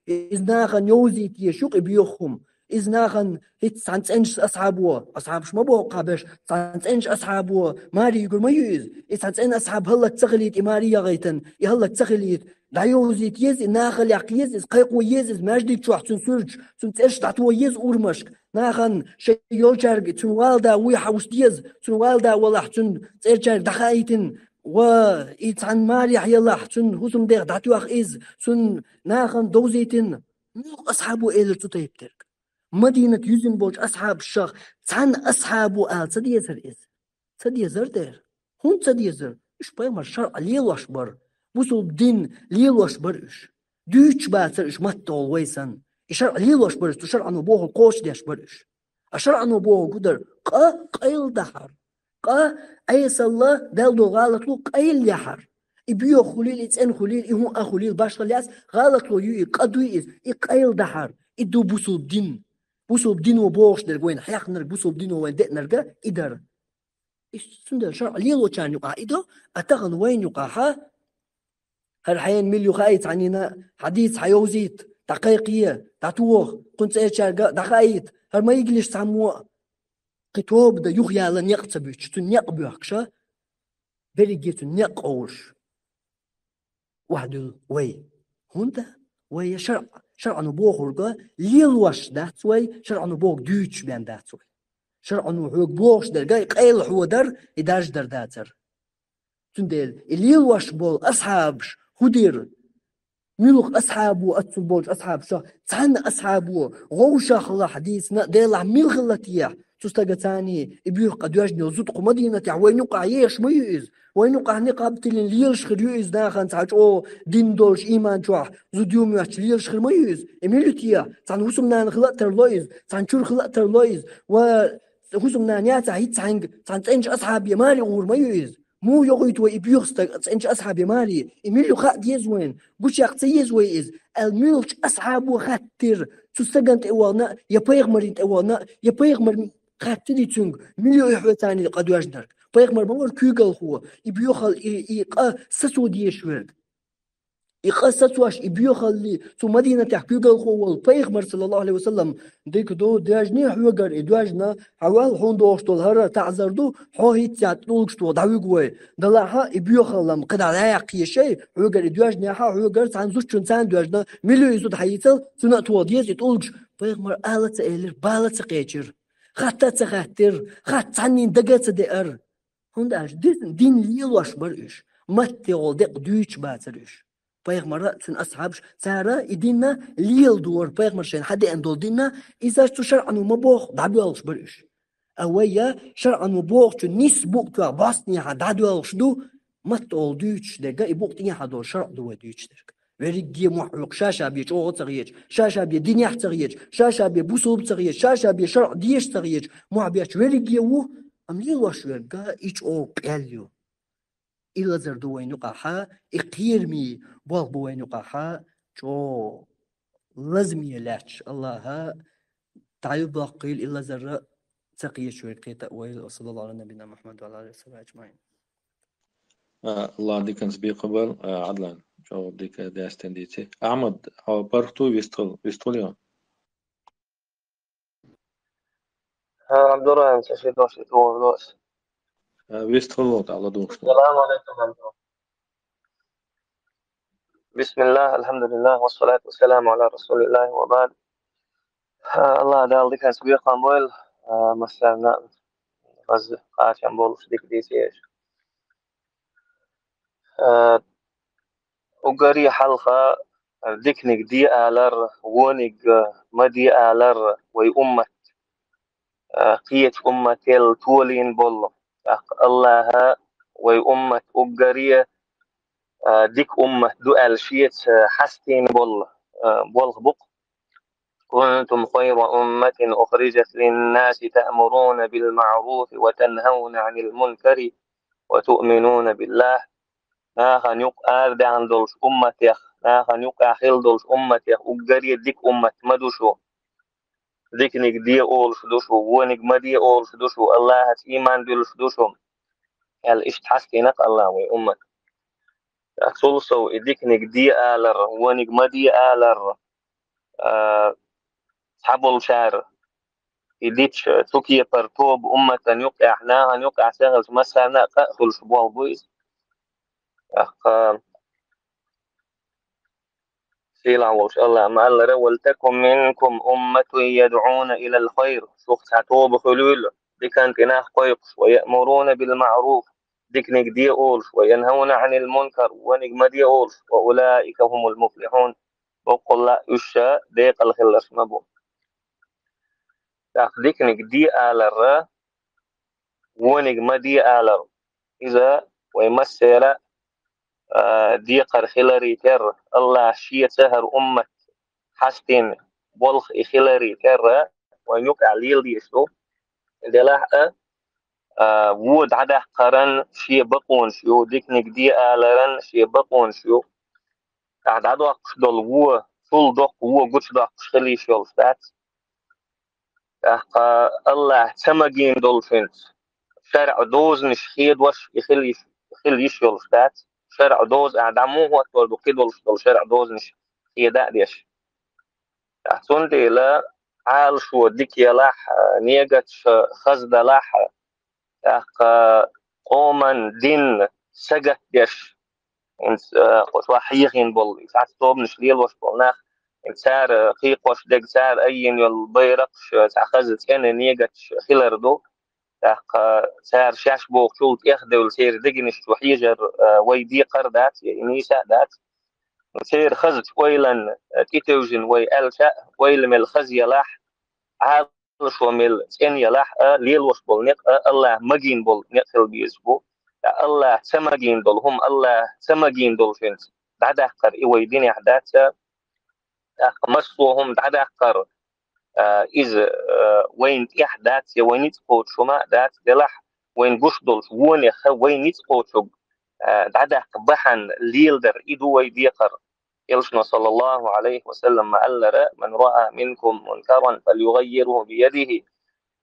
Иза нахана йовзийта езаш ю-кх и боьха хӀума. Иза нахана хӀинца цхьана цӀеначу асхьабо, асхьабаш ма боху кхаъ беш, цхьана цӀеначу асхьабо маре юьгур ма ю иза. И цхьана цӀена асхьаб хӀаллак ца хилийта, и маре яхийтина, и хӀаллак ца хилийта. ДӀайовзийта еза и, нахала яккха еза иза, кхайкхо еза иза маьждиг чохь цуьнан суьрташ, цуьнан цӀераш дӀатоха еза урамашка. Нахана шайн йолчаьрга цуьнан валда вуй хьовса деза, цуьнан валда валахь, цуьнан цӀерачаьрга дӀахаийтина, ва и цхьана марехь ялахь, цуьнан хӀусамдех дӀатоьхна иза, цунна нахана довзийтина». Муьлха асхьабо элира цу тайпа дерг? Мадинат юьззина болчу асхьабашах цхьана асхьабо ала ца дезара иза? Ца дезара дера? ХӀунда ца дезара? Уьш пайхамар шарӀ лелош бара, бусулба дин лелош бара уьш. Дуьйцуш бацара уьш, маттахула вай санна. И шарӀ лелош бара уьш, цу шарӀано бохург кхочушдеш бара уьш. А шарӀано бохург хӀун дара? Къа къайладахьар. Къа, Ӏесалла, даьлла долу гӀалатло къайлаяхьар. И боьха хуьлийла, и цӀена хуьлийла, и хӀун а хуьлийла, башхалла яц, гӀалатло ю и, къа дуй иза, и къайладахьар. И ду бусулба дин. Бусулба дино бохуш дерг вайна хьехнарг, бусулба дино вайна деънарг а и дара. Иштта цундела шарӀ лелочарна юкъахь и до, а тахана вайна юкъахьа, хӀара хьайна мила ю хаийта, хьанина хьадийца, хьайовзийта, дӀакхайкхае, дӀатоха, кхунна цӀерачаьрга дӀахаийта, хӀара ма йигилиш цхьаммо а. Кхин тоба дан юхаяла некъ ца буьтуш, цуьнан некъ боьхкуша, берриге цуьнан некъ къовлуш охьадуьллу вай. ХӀунда? Вай я шарӀ, шарӀано бохург лелош дац вай, шарӀано бохург дуьйцуш бен дац вай. ШарӀано хьоьга бохуш дерг а, и къайла хьо дар, и даржа дар дацара. Цундела и лелош болу асхьабаш хӀун дира? Муьлха асхьабо, оццул болчу асхьабашах цхьанна асхьабо вовшахлахь дийцина а, делахь мила хилла техьа, цу стага царний и боьха къа доьжна йолу зуда кху Мадинатехь вайна юкъахь еш ма ю иза. Вайна юкъахь никъаб тиллина лелаш хир ю иза, нахана цхьа чӀогӀа дин долуш, ийман чохь зуда ю моьттуш лелаш хир ма ю иза. И мила ю техьа? Цхьана хӀусамнана хила а тарло иза, цхьана чуьра хила а тарло иза. Ва хӀусамнана яцахь, хӀинца хьаьнга цхьана цӀеначу асхьабе маре гӀур ма ю иза. Муха йохуьйту вай и боьха стаг цӀеначу асхьабе маре? И мила ю хаа деза вайна, гучуяккха ца еза вай иза, аьлла, муьлхачу асхьабо хаьттира, цу стагана тӀе вахана а, я пайхамарна тӀе вахана а, я пайхамар хаьттира цуьнга, мила ю и хьоьца къа доьжнарг? Пайхамар ма вара куьйгалхо, и боьхал, и, и къа сацо дезаш верг. И къа сацош, и боьхалли, цу Мадинатехь куьйгалхо волу пайхамар, саллаллаху Ӏалайхи ва саллам, дика ду, доьжний хьоьгара и доьжна, хьан ваьлла хьуна догӀуш долу хӀара таӀзар ду, хьо хӀинцца тӀулгаш тоха дӀавуьгу вай. Делахь а и боьхалла-м кхидӀа дӀаяккха еза шай, хьоьгара и доьжнехь а, хьоьгара цхьана зудчун царна доьжна, мила ю иза тӀехь йийцал, цунна а тоха деза и тӀулгаш. Пайхамар ала а ца элира, бала а ца кхечира, хатта а ца хаьттира, хатта цхьаннен дага а ца деара. ХӀунда аьлча ди-, дин лелош бара уьш, маттехула декъа дуьйцуш бацара уьш. Пайхамара а, цуьнан асхьабаш, цара и дин леладора, пайхамара шайна хьадеана долу дин, иза цу шарӀано ма боху, дӀабоьлхуш бара уьш. А вай я шарӀано бохучун нисса букъ тоьхна бӀостанехьа дӀадоьлхуш ду, маттехула дуьйцуш дерг, и букъ тӀехьа долу шарӀ ду вай дуьйцуш дерг. Верриге мохь хьоькху, ша-ша бен чӀогӀа ца хеташ, ша-ша бен динехь ца хеташ, ша-ша бен бусулба ца хеташ, ша-ша бен шарӀ деша ца хеташ, мохь бетташ верриге ву, амма лелош верг и чӀогӀа къел ю. И лазар ду вайна юкъахь, и кхераме болх бу вайна юкъахь, чӀогӀа лазаме лаьтташ. АллахӀа дӀаюбоккхийла и лазар а ца кхеташ верг кхета а войла. Ва саллаллаху Ӏала набийина Мухьаммад ва Ӏала алихи ва сахьбихи аджмаӀин. А, АллахӀа диканца бекхам бойла, а, Ӏадлан, чӀогӀа дика даьстина дийци. Ахьмад, хьо паргӀат ву, вистхила, вистхила йо? ХӀа, Абдурахьим, ца ши дош и тӀе вогӀу дош. А, вистхила ву, тӀаккха ладугӀуш ду. Салам алейкум, Абдурахьим. Бисмиллах, алхьамдулиллах, вассалату вассаламу аля расулиллах, ва баъд. ХӀа, АллахӀа Дала диканца бекхам бойла, а, массарна а, хаза кхачам болуш дика дийци еза. Э, уггаре хьалха диканиг де алар, вониг ма де алар вай уммат, э, кхечу уммател толийна болу. ТӀаккха АллахӀа вай уммат уггаре, э, дика уммат ду аьлла шеца хьастийна болу, э, болх бу-кх. كنتم خير أمة أخرجت للناس تأمرون بالمعروف وتنهون عن المنكر وتؤمنون بالله. Нахана юкъа арадаьхна долчу умматех, нахана юкъахь хилла долчу умматех уггаре дика уммат ма ду шу. Диканиг де олуш ду шу, вониг ма де олуш ду шу, АллахӀаца ийман дуьллуш ду шу, аьлла, иштта хьастийна-кх АллахӀа вай уммат. Цул сов и диканиг де алар, вониг ма де алар, а, цхьаболчара и дича, цу кепара тоба умматан юкъехь, нахана юкъехь ца хилча, массарна а къа а хуьлуш болх бу иза. ТӀаккха сийлахь волчу АллахӀа ма-аллара: «ولتكن منكم أمة يدعون إلى الخير». Шух цхьа тоба хуьлийла, дикан тӀе нах кхойкхуш, «ويأمرون بالمعروف», диканиг де олуш, «وينهون عن المنكر», вониг ма де олуш, «وأولئك هم المفلحون». Боккъалла а уьш декъала хилларш ма бу. ТӀаккха диканиг де алар, вониг ма де алар. Иза вай массеран а, а, декхар хиларе терра, АллахӀа шеца хӀара уммат хьастийна болх и хиларе терра, вайн юкъахь лела дезаш ду. Делахь а, а, вон дӀадаккхаран шен бакъонаш ю, диканиг де аларан шен бакъонаш ю. Ахь дӀадоккхуш долу вон, цул доккха вон гучудоккхуш хила йиш йолуш дац. ТӀаккха АллахӀа ца магийна долчуьнца шарӀан дозанаш хедош и хила йиш, хила йиш йолуш дац. ШарӀан доза ахь дӀа муха хӀоттор ду, кхидолуш долу шарӀан дозанаш хеда а деш. ТӀаккха цундела Ӏалашо дика ялахь, негаташ хаза далахь, тӀаккха къоман дин сагатдеш, хӀинца, а, кху чохь хьехийна болу, цхьацца тобанаш лелош болу нах, цара кхайкхош дерг, цара айина йолу байракхаш, цхьа хаза цӀена негаташ хилар ду. ТӀаккха цара шаьш бохучул тӀехдевлла церан дегнаш чу хьежар, а, вай декхар а дац, я и нийса а дац. Церан хазачу ойланна, а, тӀетевжина вай аьлча а, ойла мел хаза ялахь, Ӏа- Ӏалашо мел цӀена ялахь а, лелош болу некъ а АллахӀа магийна болу некъ хила безаш бу. Ткъа АллахӀа ца магийна долу хӀума, АллахӀа ца магийна долчуьнца дӀадаккхар и вай динехь дац, тӀаккха массо а хӀума дӀадаккхар, а, иза, а, вайна тӀехь дац, я вай ницкъ кхочуш хӀума а дац, делахь вайна гуш долчу вонех вай ницкъ кхочург, а, дӀадаккха бахьана леладар, и ду вай декхар. Элчано, саллаллаху Ӏалайхи ва саллам, ма-аллара: «من رأى منكم منكرا فليغيره بيده،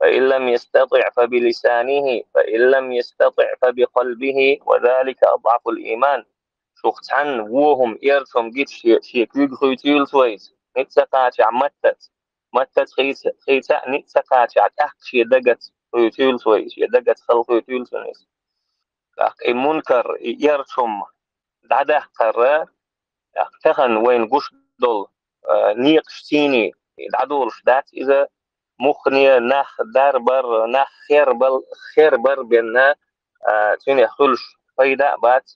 فإن لم يستطع فبلسانه، فإن لم يستطع فبقلبه، وذلك أضعف الإيمان». цух цхьанна вон хӀума, эрча хӀума гича шен, шен куьйга хуьйцийла вайца, ницкъ ца кхачахь маттаца, маттаца хийца, хийца а ницкъ ца кхачахь тӀаккха шен дагаца хуьйцийла вайца, шен дагаца хала хуьйцийла цунна иза. ТӀаккха и мункар, и эрча хӀума дӀадаккхар, тӀаккха тахана вайна гуш долу, а, некъаш цийний дӀадолуш дац иза, муххале нах дарбар, нах хербал-, хербар бенна, а, цуьнан хуьлуш пайда а бац.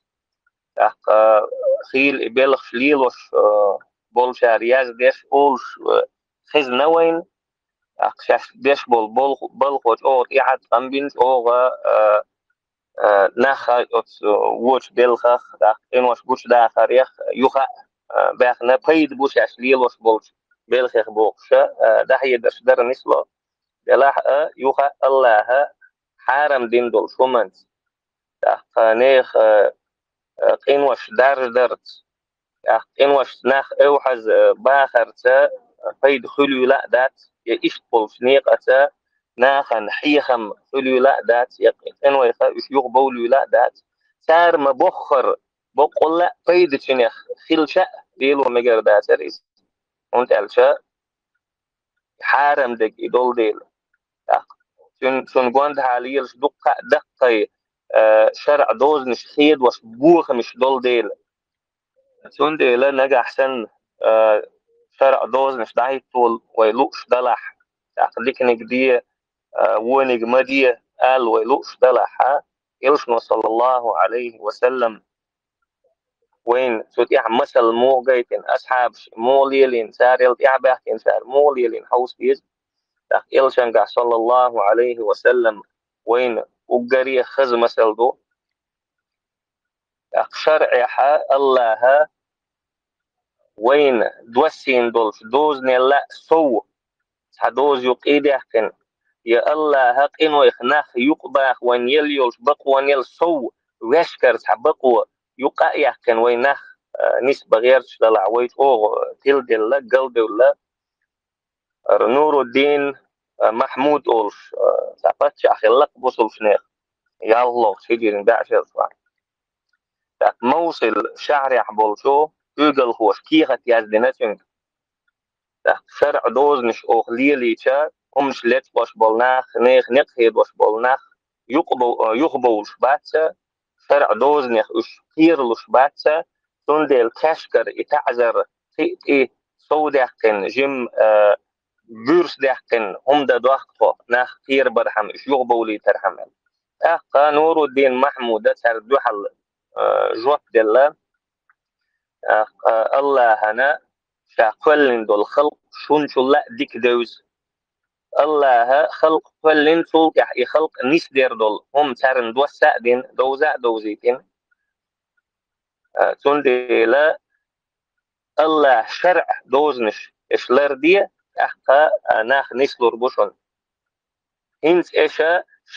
ТӀаккха, а, хийла и белхаш лелош, а, болчара яздеш, олуш, а, хезна вайна. ТӀаккха шаьш деш болу болх-, балхо чӀогӀа тӀеӀаткъам бина, чӀогӀа, а, а, нах оцу вочу белхах, тӀаккха къинош гучудахарех юха а, а, баьхна пайда бу шаьш лелош болчу белхех бохуша, а, дӀахьедарш дара нисло. Делахь а, юха а Аллаха хьарам дина долуш хӀуманца, тӀаккха нехан, а, а, къинош даржадарца, тӀаккха къиношца нах эвхьаза, а, бахарца пайда хуьлийла а дац, я иштта болчу некъаца нахана хьехам хуьлийла а дац, я къинойх уьш юхабовлийла а дац. Цара ма-боххара, боккъалла а пайда цуьнах хилча а, лело мегар дацара иза. ХӀунда аьлча хьарам дерг и долу дела. ТӀаккха цуьн-, цунна гондахьа лелаш дуккха а даккхий, а, шарӀан дозанаш хедош бохамаш долу дела. Цундела нагахь санна, а, шарӀан дозанаш дӀахӀитта волу вай лууш далахь, тӀаккха диканиг де, а, вониг ма де аьлла вай лууш далахь, а, Элчано, саллаллаху Ӏалайхи ва саллам, вайна цу тӀехь масал муха гайтина, асхьабаш муха лелийна, царел тӀаьхьабаьхкина цара муха лелийна хьовса деза. ТӀаккха Элчангахь, саллаллаху Ӏалайхи ва саллам, вайна уггаре хаза масал ду. ТӀаккха шарӀехь Аллаха вайна доссийна долчу дозанел а сов, цхьа доза юккъе даьккхина, я Аллаха къинойх нах юкъабаха вайна елла йолчу бакъонел сов, ваьшкара цхьа бакъо юкъа а яьккхина вай нах, а, нисбан гӀерташ далахь, вай чӀогӀа тиладелла, галдевлла. Нуруддин, а, Махьмуд олуш, а, цхьа паччахь хилла бусулбанех, ялхлагӀчу хӀиджрин бӀешерашкахь. ТӀаккха Мовсил шахьарехь болчу куьйгалхоша кехат яздина цуьнга. ТӀаккха шарӀан дозанаш оха лелийча, хӀуманаш лечкъош болу нах, нехан некъ хедош болу нах юкъабов-, а, юхабовлуш бац, шарӀан дозанех уьш кхералуш бац, цундела кхаьшкара и таӀзар кхин а тӀе совдаьккхина, жимма, а, буьрса даьккхина хӀума дан дохку тхо, нах кхерабархьама, уьш юхабовлийтархьама. ТӀаккха Нуруддин Махьмуда цаьрга дуьхьал, а, жоп делла, тӀаккха Аллахьана ша кхоьллина долу халкъ шуначул а дика девза. Аллаха халкъ кхоьллина, цул тӀаьхьа и халкъ нисдер долу хӀума царна досса а дина, довза а довзийтина. А, цундела Аллаха шарӀан дозанаш уьш ларде, тӀаккха, а, нах нислур бу шуна. ХӀинца уьш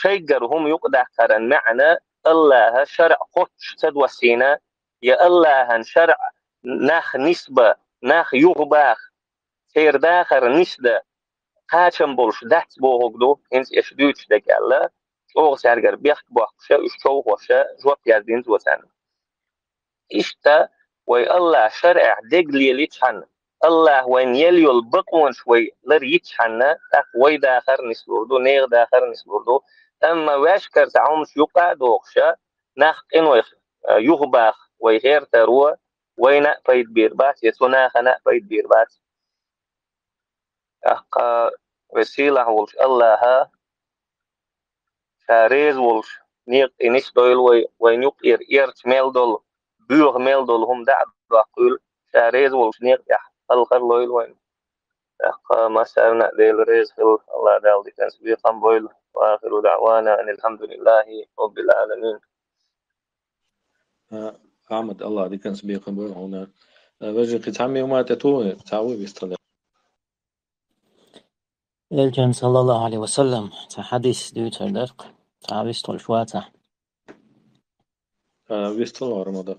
шайгара хӀума юкъадаккхаран маьӀна Аллаха шарӀ кхоччуш ца доссийна, я Аллахьан шарӀ нах нисбан, нах юхабаха, церан дахар нисдан кхачам болуш дац бохург ду, хӀинца уьш дуьйцуш дерг аьлла, чӀогӀа цаьргара бехк боккхуша, уьш човхоша жоп яздина цо царна. Иштта вай Аллаха шарӀехь дег лелийчхьана, Аллаха вайна елла йолу бакъонаш вай лар йичхьана, тӀаккха вай дахар нислур ду, нехан дахар нислур ду. Амма ваьшкара цхьа хӀуманаш юкъа а дохуша, нах къинойх, а, юхабаха вай гӀертаро, вайна а пайда бийр бац, я цу нахана а пайда бийр бац. ТӀаккха вай сийлахь волчу Аллаха ша реза волуш некъа тӀе нисдойла вай, вайн юккъера эрча мел долу, боьха мел долу хӀума дӀа а доккхийла, ша реза волуш некъа тӀехь хьалхар лойла вайна. ТӀаккха массарна а Дела реза хила, Аллах Дала диканца бекхам бойла. Ва ахиру даъвана анил хьамдулиллахи роббил Ӏаламин. А, Ахьмад, Аллах диканца бекхам бойла хьуна. А, вежарий, кхин цхьа мима тӀе ту, цхьа вуй вистхилар. Элчан, саллаллаху Ӏалайхи ва саллам, цхьа хьадис дуьйцур дара, цхьа вистхуьлуш вацахь. А, вистхила вара ма ду.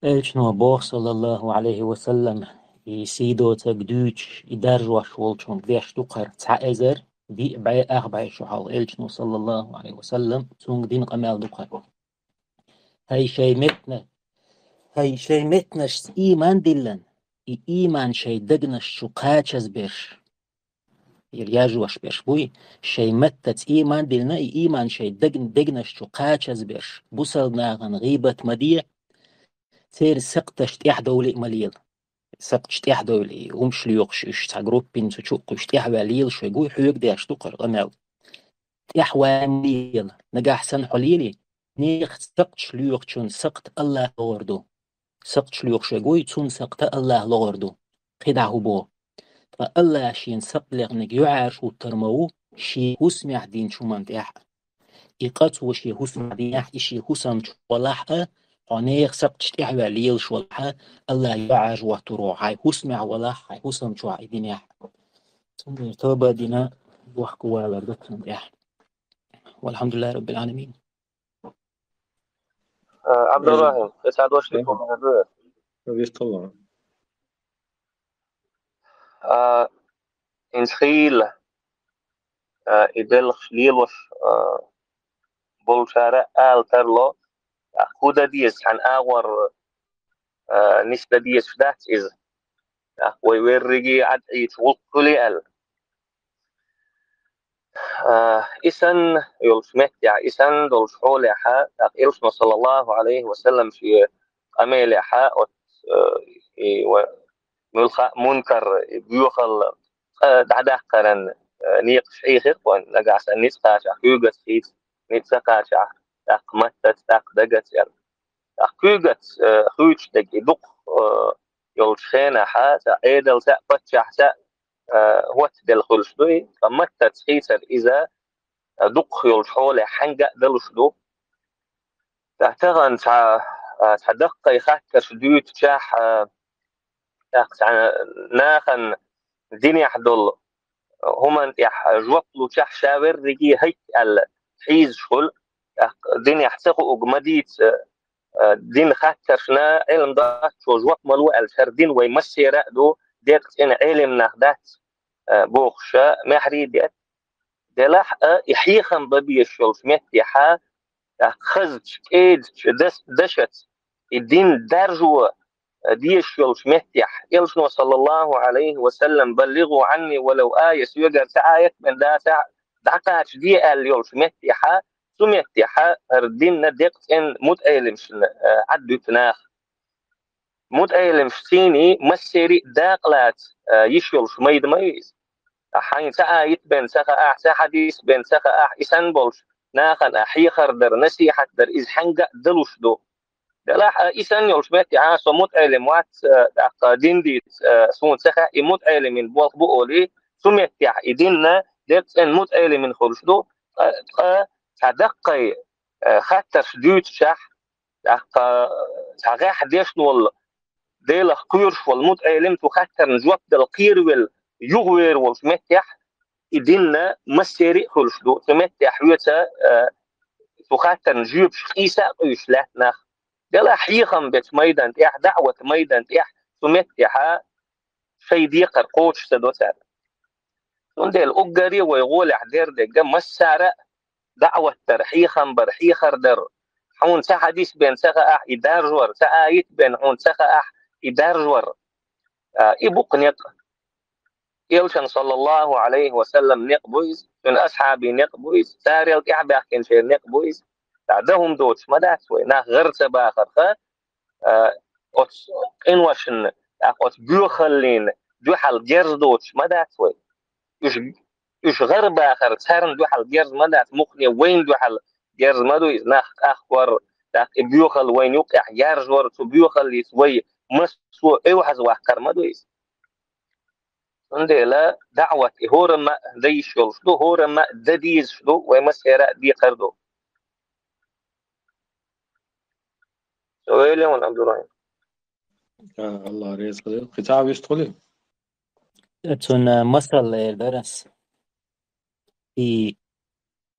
Элчано боху, саллаллаху Ӏалайхи ва саллам, и сий доцург дуьйцуш, и даржош волчунга деш ду кхара цхьа эзар диъ бӀе ах бӀе шо хьалха. Элчано, саллаллаху Ӏалайхи ва саллам, цунга дина къамел ду кхара. Хай шай меттна, хай шай меттнашца ийман диллан, и ийман шай дагнаш чу кхачазберш. Ир яжваш берш буй, шай меттаца ийман диллана, и ийман шай даг-, дагнаш чу кхачазберш. Бусалнаган гъибат ма де, церан сакъташ тӀехьдовли ма лела. Сакъташ тӀехьдовли, гӀумш лоьхуш уьш цхьа группин цу чуккхуш тӀехьваьлла лела шой гуй, хьоьга деш ду кхар къамел. ТӀехьваьлла ма лела, нагахь санна хьо лели, нех сакъташ лоьхучун сакъта Аллах логӀар ду. Сакъташ лоьхуш вег вуй, цун сакъта Аллах логӀар ду. КхидӀа хӀу бо. Ткъа Аллах шен сакът лехниг юьхьӀаьржа хӀуттар ма ву, шен хӀусамехь динчу хӀуман тӀехь. И къа цо шен хӀусамехь динехь, и шен хӀусам чу валахь а, хьо нех сакъташ тӀехьваьлла лелаш валахь а, Аллах юьхьӀаьржа хӀуттур ву, хьай хӀусамехь валахь, хьай хӀусам чохь и динехь. Цундела тоба дина бохку валар ду цун тӀехь. Валхьамдулиллахи Раббил Ӏаламин. А, Абдурахим, кхин цхьа дош дика хӀума ду? Вистхула. А, инсхийла, а, и белхаш лелош, а, болчара ала тарло, а, хӀу дан деза, цхьана агӀор, а, нис дан дезаш дац иза. А, вай верриге Ӏад Ӏийча гӀуллакх хуьлий аьлла. А, и санна йолчу меттехь, и санна долчу хьолехьа, тӀаккха Элчано, саллаллаху Ӏалайхи ва саллам, шен къамелехьа, оцу, э, и ва-, муьлхха а мункар, и боьхалла, э, дӀадаккхаран, э, некъаш хьийхира вайн, нагахь санна ницкъ кхачахь, куьйгаца хийца, ницкъ ца кхачахь, тӀаккха маттаца, тӀаккха дагаца аьлла. ТӀаккха куьйгаца, э, хуьйцуш дерг и дукха, э, йолчу хенахьа, цхьа Ӏедалца а, паччахьца а, э, хӀоттаделла хуьлуш ду и, ткъа маттаца хийцар иза, э, дукхах йолчу хьоле хьаьнга а далуш ду. ТӀаккха тахана цхьа, э, цхьа даккхий хаттарш дуьйцучехь, э, тӀаккха цхьа нахана динехь долу хӀуманна тӀехь жоп лучохь ша верриге хӀайтта аьлла хьийзаш хуьлу, тӀаккха динехь ца хуург ма дийца, э, дин хаттаршна Ӏилма доцучо жоп ма ло аьлла, хӀара дин вай массера а ду, декъа цӀена Ӏелим нах дац, э, бохуша, маьхьарий а дет. Делахь а, и хьехам бан безаш йолчу меттехьа, тӀаккха хазачу, кӀедачу дас-, дашаца, и дин даржо, э, дезаш йолчу меттехь, Элчано, саллаллаху Ӏалайхи ва саллам, «баллигӀу Ӏанни валав айя», соьгара цхьа аят бен дацахь, дӀакхачаде аьлла йолчу меттехьа, цу меттехьа хӀара динна декъа цӀена мутаӀелимашна, э, Ӏад дуьту наха. МутаӀелимаш цийний массерий а дакъалаца, э, йиш йолуш майда ма ю иза. Хьайна цхьа аят бен ца хаахь, цхьа хьадис бен ца хаахь, и санна болчу нахана хьехар дар, насихьат дар, иза хьаьнга а далуш ду. Делахь а, и санна йолчу меттехь, а, со мутаӀелим вац, а, тӀаккха дин дийца, а, суна ца хаьа, и мутаӀелимийн болх бу олий, цу меттехь и динна декъа цӀена мутаӀелимийн хуьлуш ду, ткъа, ткъа цхьа даккхий, а, хаттарш дуьйцучехь, тӀаккха цхьа гӀехь дешна волу, Делах кхоьруш волу мутаӀелим цу хаттарна жоп дала кхеравелла юхавер волчу меттехь, и динна массерий а хуьлуш ду, цу меттехь хьоьца, а, цу хаттарна жоьпаш къийса а къуьйсуш лаьтта нах. Делахь хьехам бечу майдан тӀехь, даӀват майдан тӀехь, цу меттехьа шайн декхар кхочуш ца до цара. Цундела уггаре а вай гӀолехь дер дерг массара а даӀват дар, хьехам бар, хьехар дар. Хьуна цхьа хьадис бен ца хаахь, и даржор, цхьа аят бен хьуна ца хаахь, и даржор. А, и бу-кх некъ. Элчан, саллаллаху Ӏалайхи ва саллам, некъ бу иза, цуьнан асхьабийн некъ бу иза, царел тӀаьхьабаьхкинчеран некъ бу иза. ТӀаккха дан хӀума доцуш ма дац вай, нах гӀар ца бахарха, а, оцу къиношна, тӀаккха оцу боьхаллина дуьхьал герз доцуш ма дац вай. Уьш, уьш гӀар бахар царна дуьхьал герз ма дац, мукъане вайна дуьхьал герз ма ду иза, нах къахкор, тӀаккха и боьхалла вайна юккъехь яржор, цу боьхаллица вай массо а эвхьаза ваккхар ма ду иза. Цундела даӀват и хӀорамма а дан йиш йолуш ду, хӀорамма а дан дезаш ду, вай массера а декхар ду. Со вели ван, Абдурахим. А, Аллах реза хуьлда. Кхин цхьа вистхуьлий? Цунна масал эр дара ас. И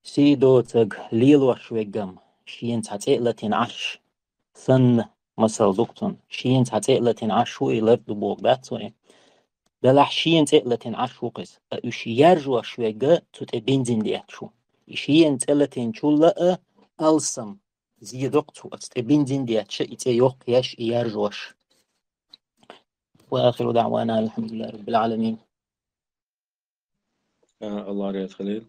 сий доцург лелош веггам, шена цхьа цӀе а латийна Ӏаш санна, масал ду-кх цунна. Шена цхьа цӀе а латийна Ӏаш ву, и лар ду боху дац вай. Делахь шена цӀе а латийна Ӏаш ву-кх иза. Ткъа уьш яржош вегга цу тӀе бензин детташ ву. И шена цӀе латийначул а алсам, зе доккху цо, оцу тӀе бензин детташ, и цӀе йоккхаеш, и яржош. وآخر دعوانا أن الحمد لله رب العالمين. А, Аллах реза хуьлийла.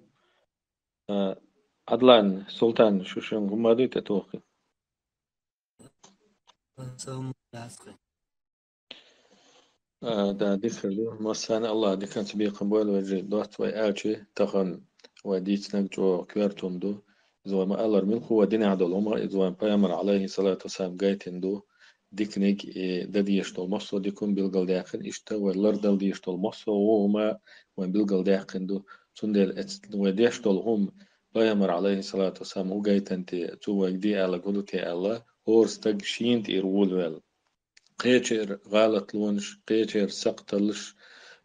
А, Адлан, Султан, шу шуна хӀумма дуй тӀе тоххий? А, да, дика хир ду. Массарна Аллах диканца бекхам бойла вежарий. Доцца вай аьлча, тахана вай дийцинарг чӀогӀа коьрта хӀума ду. Иза вай ма-аллара, муьлхха а динехь долу хӀума, иза вайн пайхамар, Ӏалайхи салату вассалам, гайтина ду. Диканиг, и дан дезаш долу массо а дика хӀума билгалдаьккхина, иштта вай лардала дезаш долу массо а вон хӀума вайн билгалдаьккхина ду. Цундела эцна вай деш долу хӀума пайхамар, Ӏалайхи салату вассалам, хӀун гайтина те, цо вайга де аьлларг хӀун ду те аьлла, хӀора стаг шена тӀера волавелла. Кхечеран гӀалатлонаш, кхечеран сакхталлаш,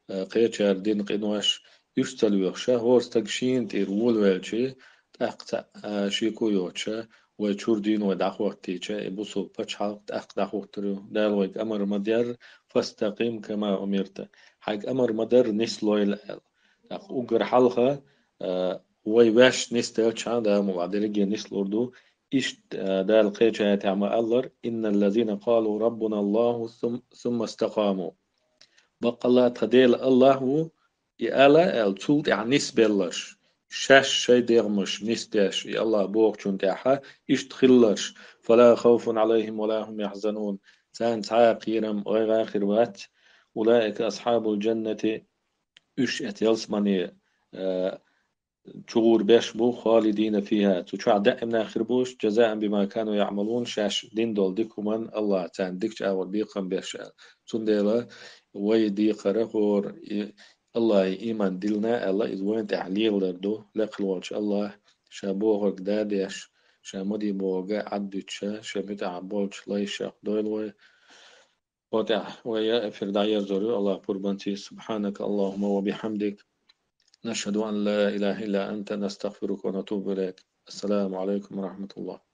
а, кхечара дина къинош, уьш ца лоьхуш, хӀора стаг шена тӀера волавелча, тӀаккха цхьаъ, а, шеко йоцуш, вай чуьра дийна вай дӀахӀоттийча, и бусулба пачхьалкх тӀаккха дӀахӀуттур ю. Дала вайга амар ма-дарра, «فاستقم كما أمرت». Хьайга амар ма-дарра, нислойла аьлла. ТӀаккха уггар хьалха, а, вай ваьш нисделчхьана, Дала ма-ваьлла, дерриге нислур ду. Иштта, а, Дала кхечу аятехь ма-аллара: «إن الذين قالوا ربنا الله ثم، ثم استقاموا». Баккъалла тхан Дела Аллах ву, и ала аьлла, цул тӀаьхьа нисбелларш, шаьш шайн дегӀамаш нисдеш, и Аллах бохучунна тӀаьхьа, иштта хилларш: «فلا خوف عليهم ولا هم يحزنون». Царна цхьа а кхерам, гӀайгӀа а хир вац. «أولئك أصحاب الجنة». Уьш эцу ялсамане, а, чугӀур беш бу, «خالدين فيها», цу чохь даимна хир бу уьш, «جزاء بما كانوا يعملون», шаьш дина долу дика хӀуманна Аллаха царна дикачу агӀор бекхам беш аьлла. Цундела вай декхар хӀора, и, Аллахе ийман диллина аьлла, иза вайна тӀехь леладар ду, лекха волчу Аллаха, ша бохург да деш, ша ма де бохург Ӏад дуьтуш, шен муьтӀахь болчу лайшех дойла вай. ХӀокху тӀехь вай я эфир дӀаерзор ю, Аллах пурбанца. سبحانك اللهم وبحمدك، نشهد أن لا إله إلا أنت، نستغفرك ونتوب إليك. السلام عليكم ورحمة الله.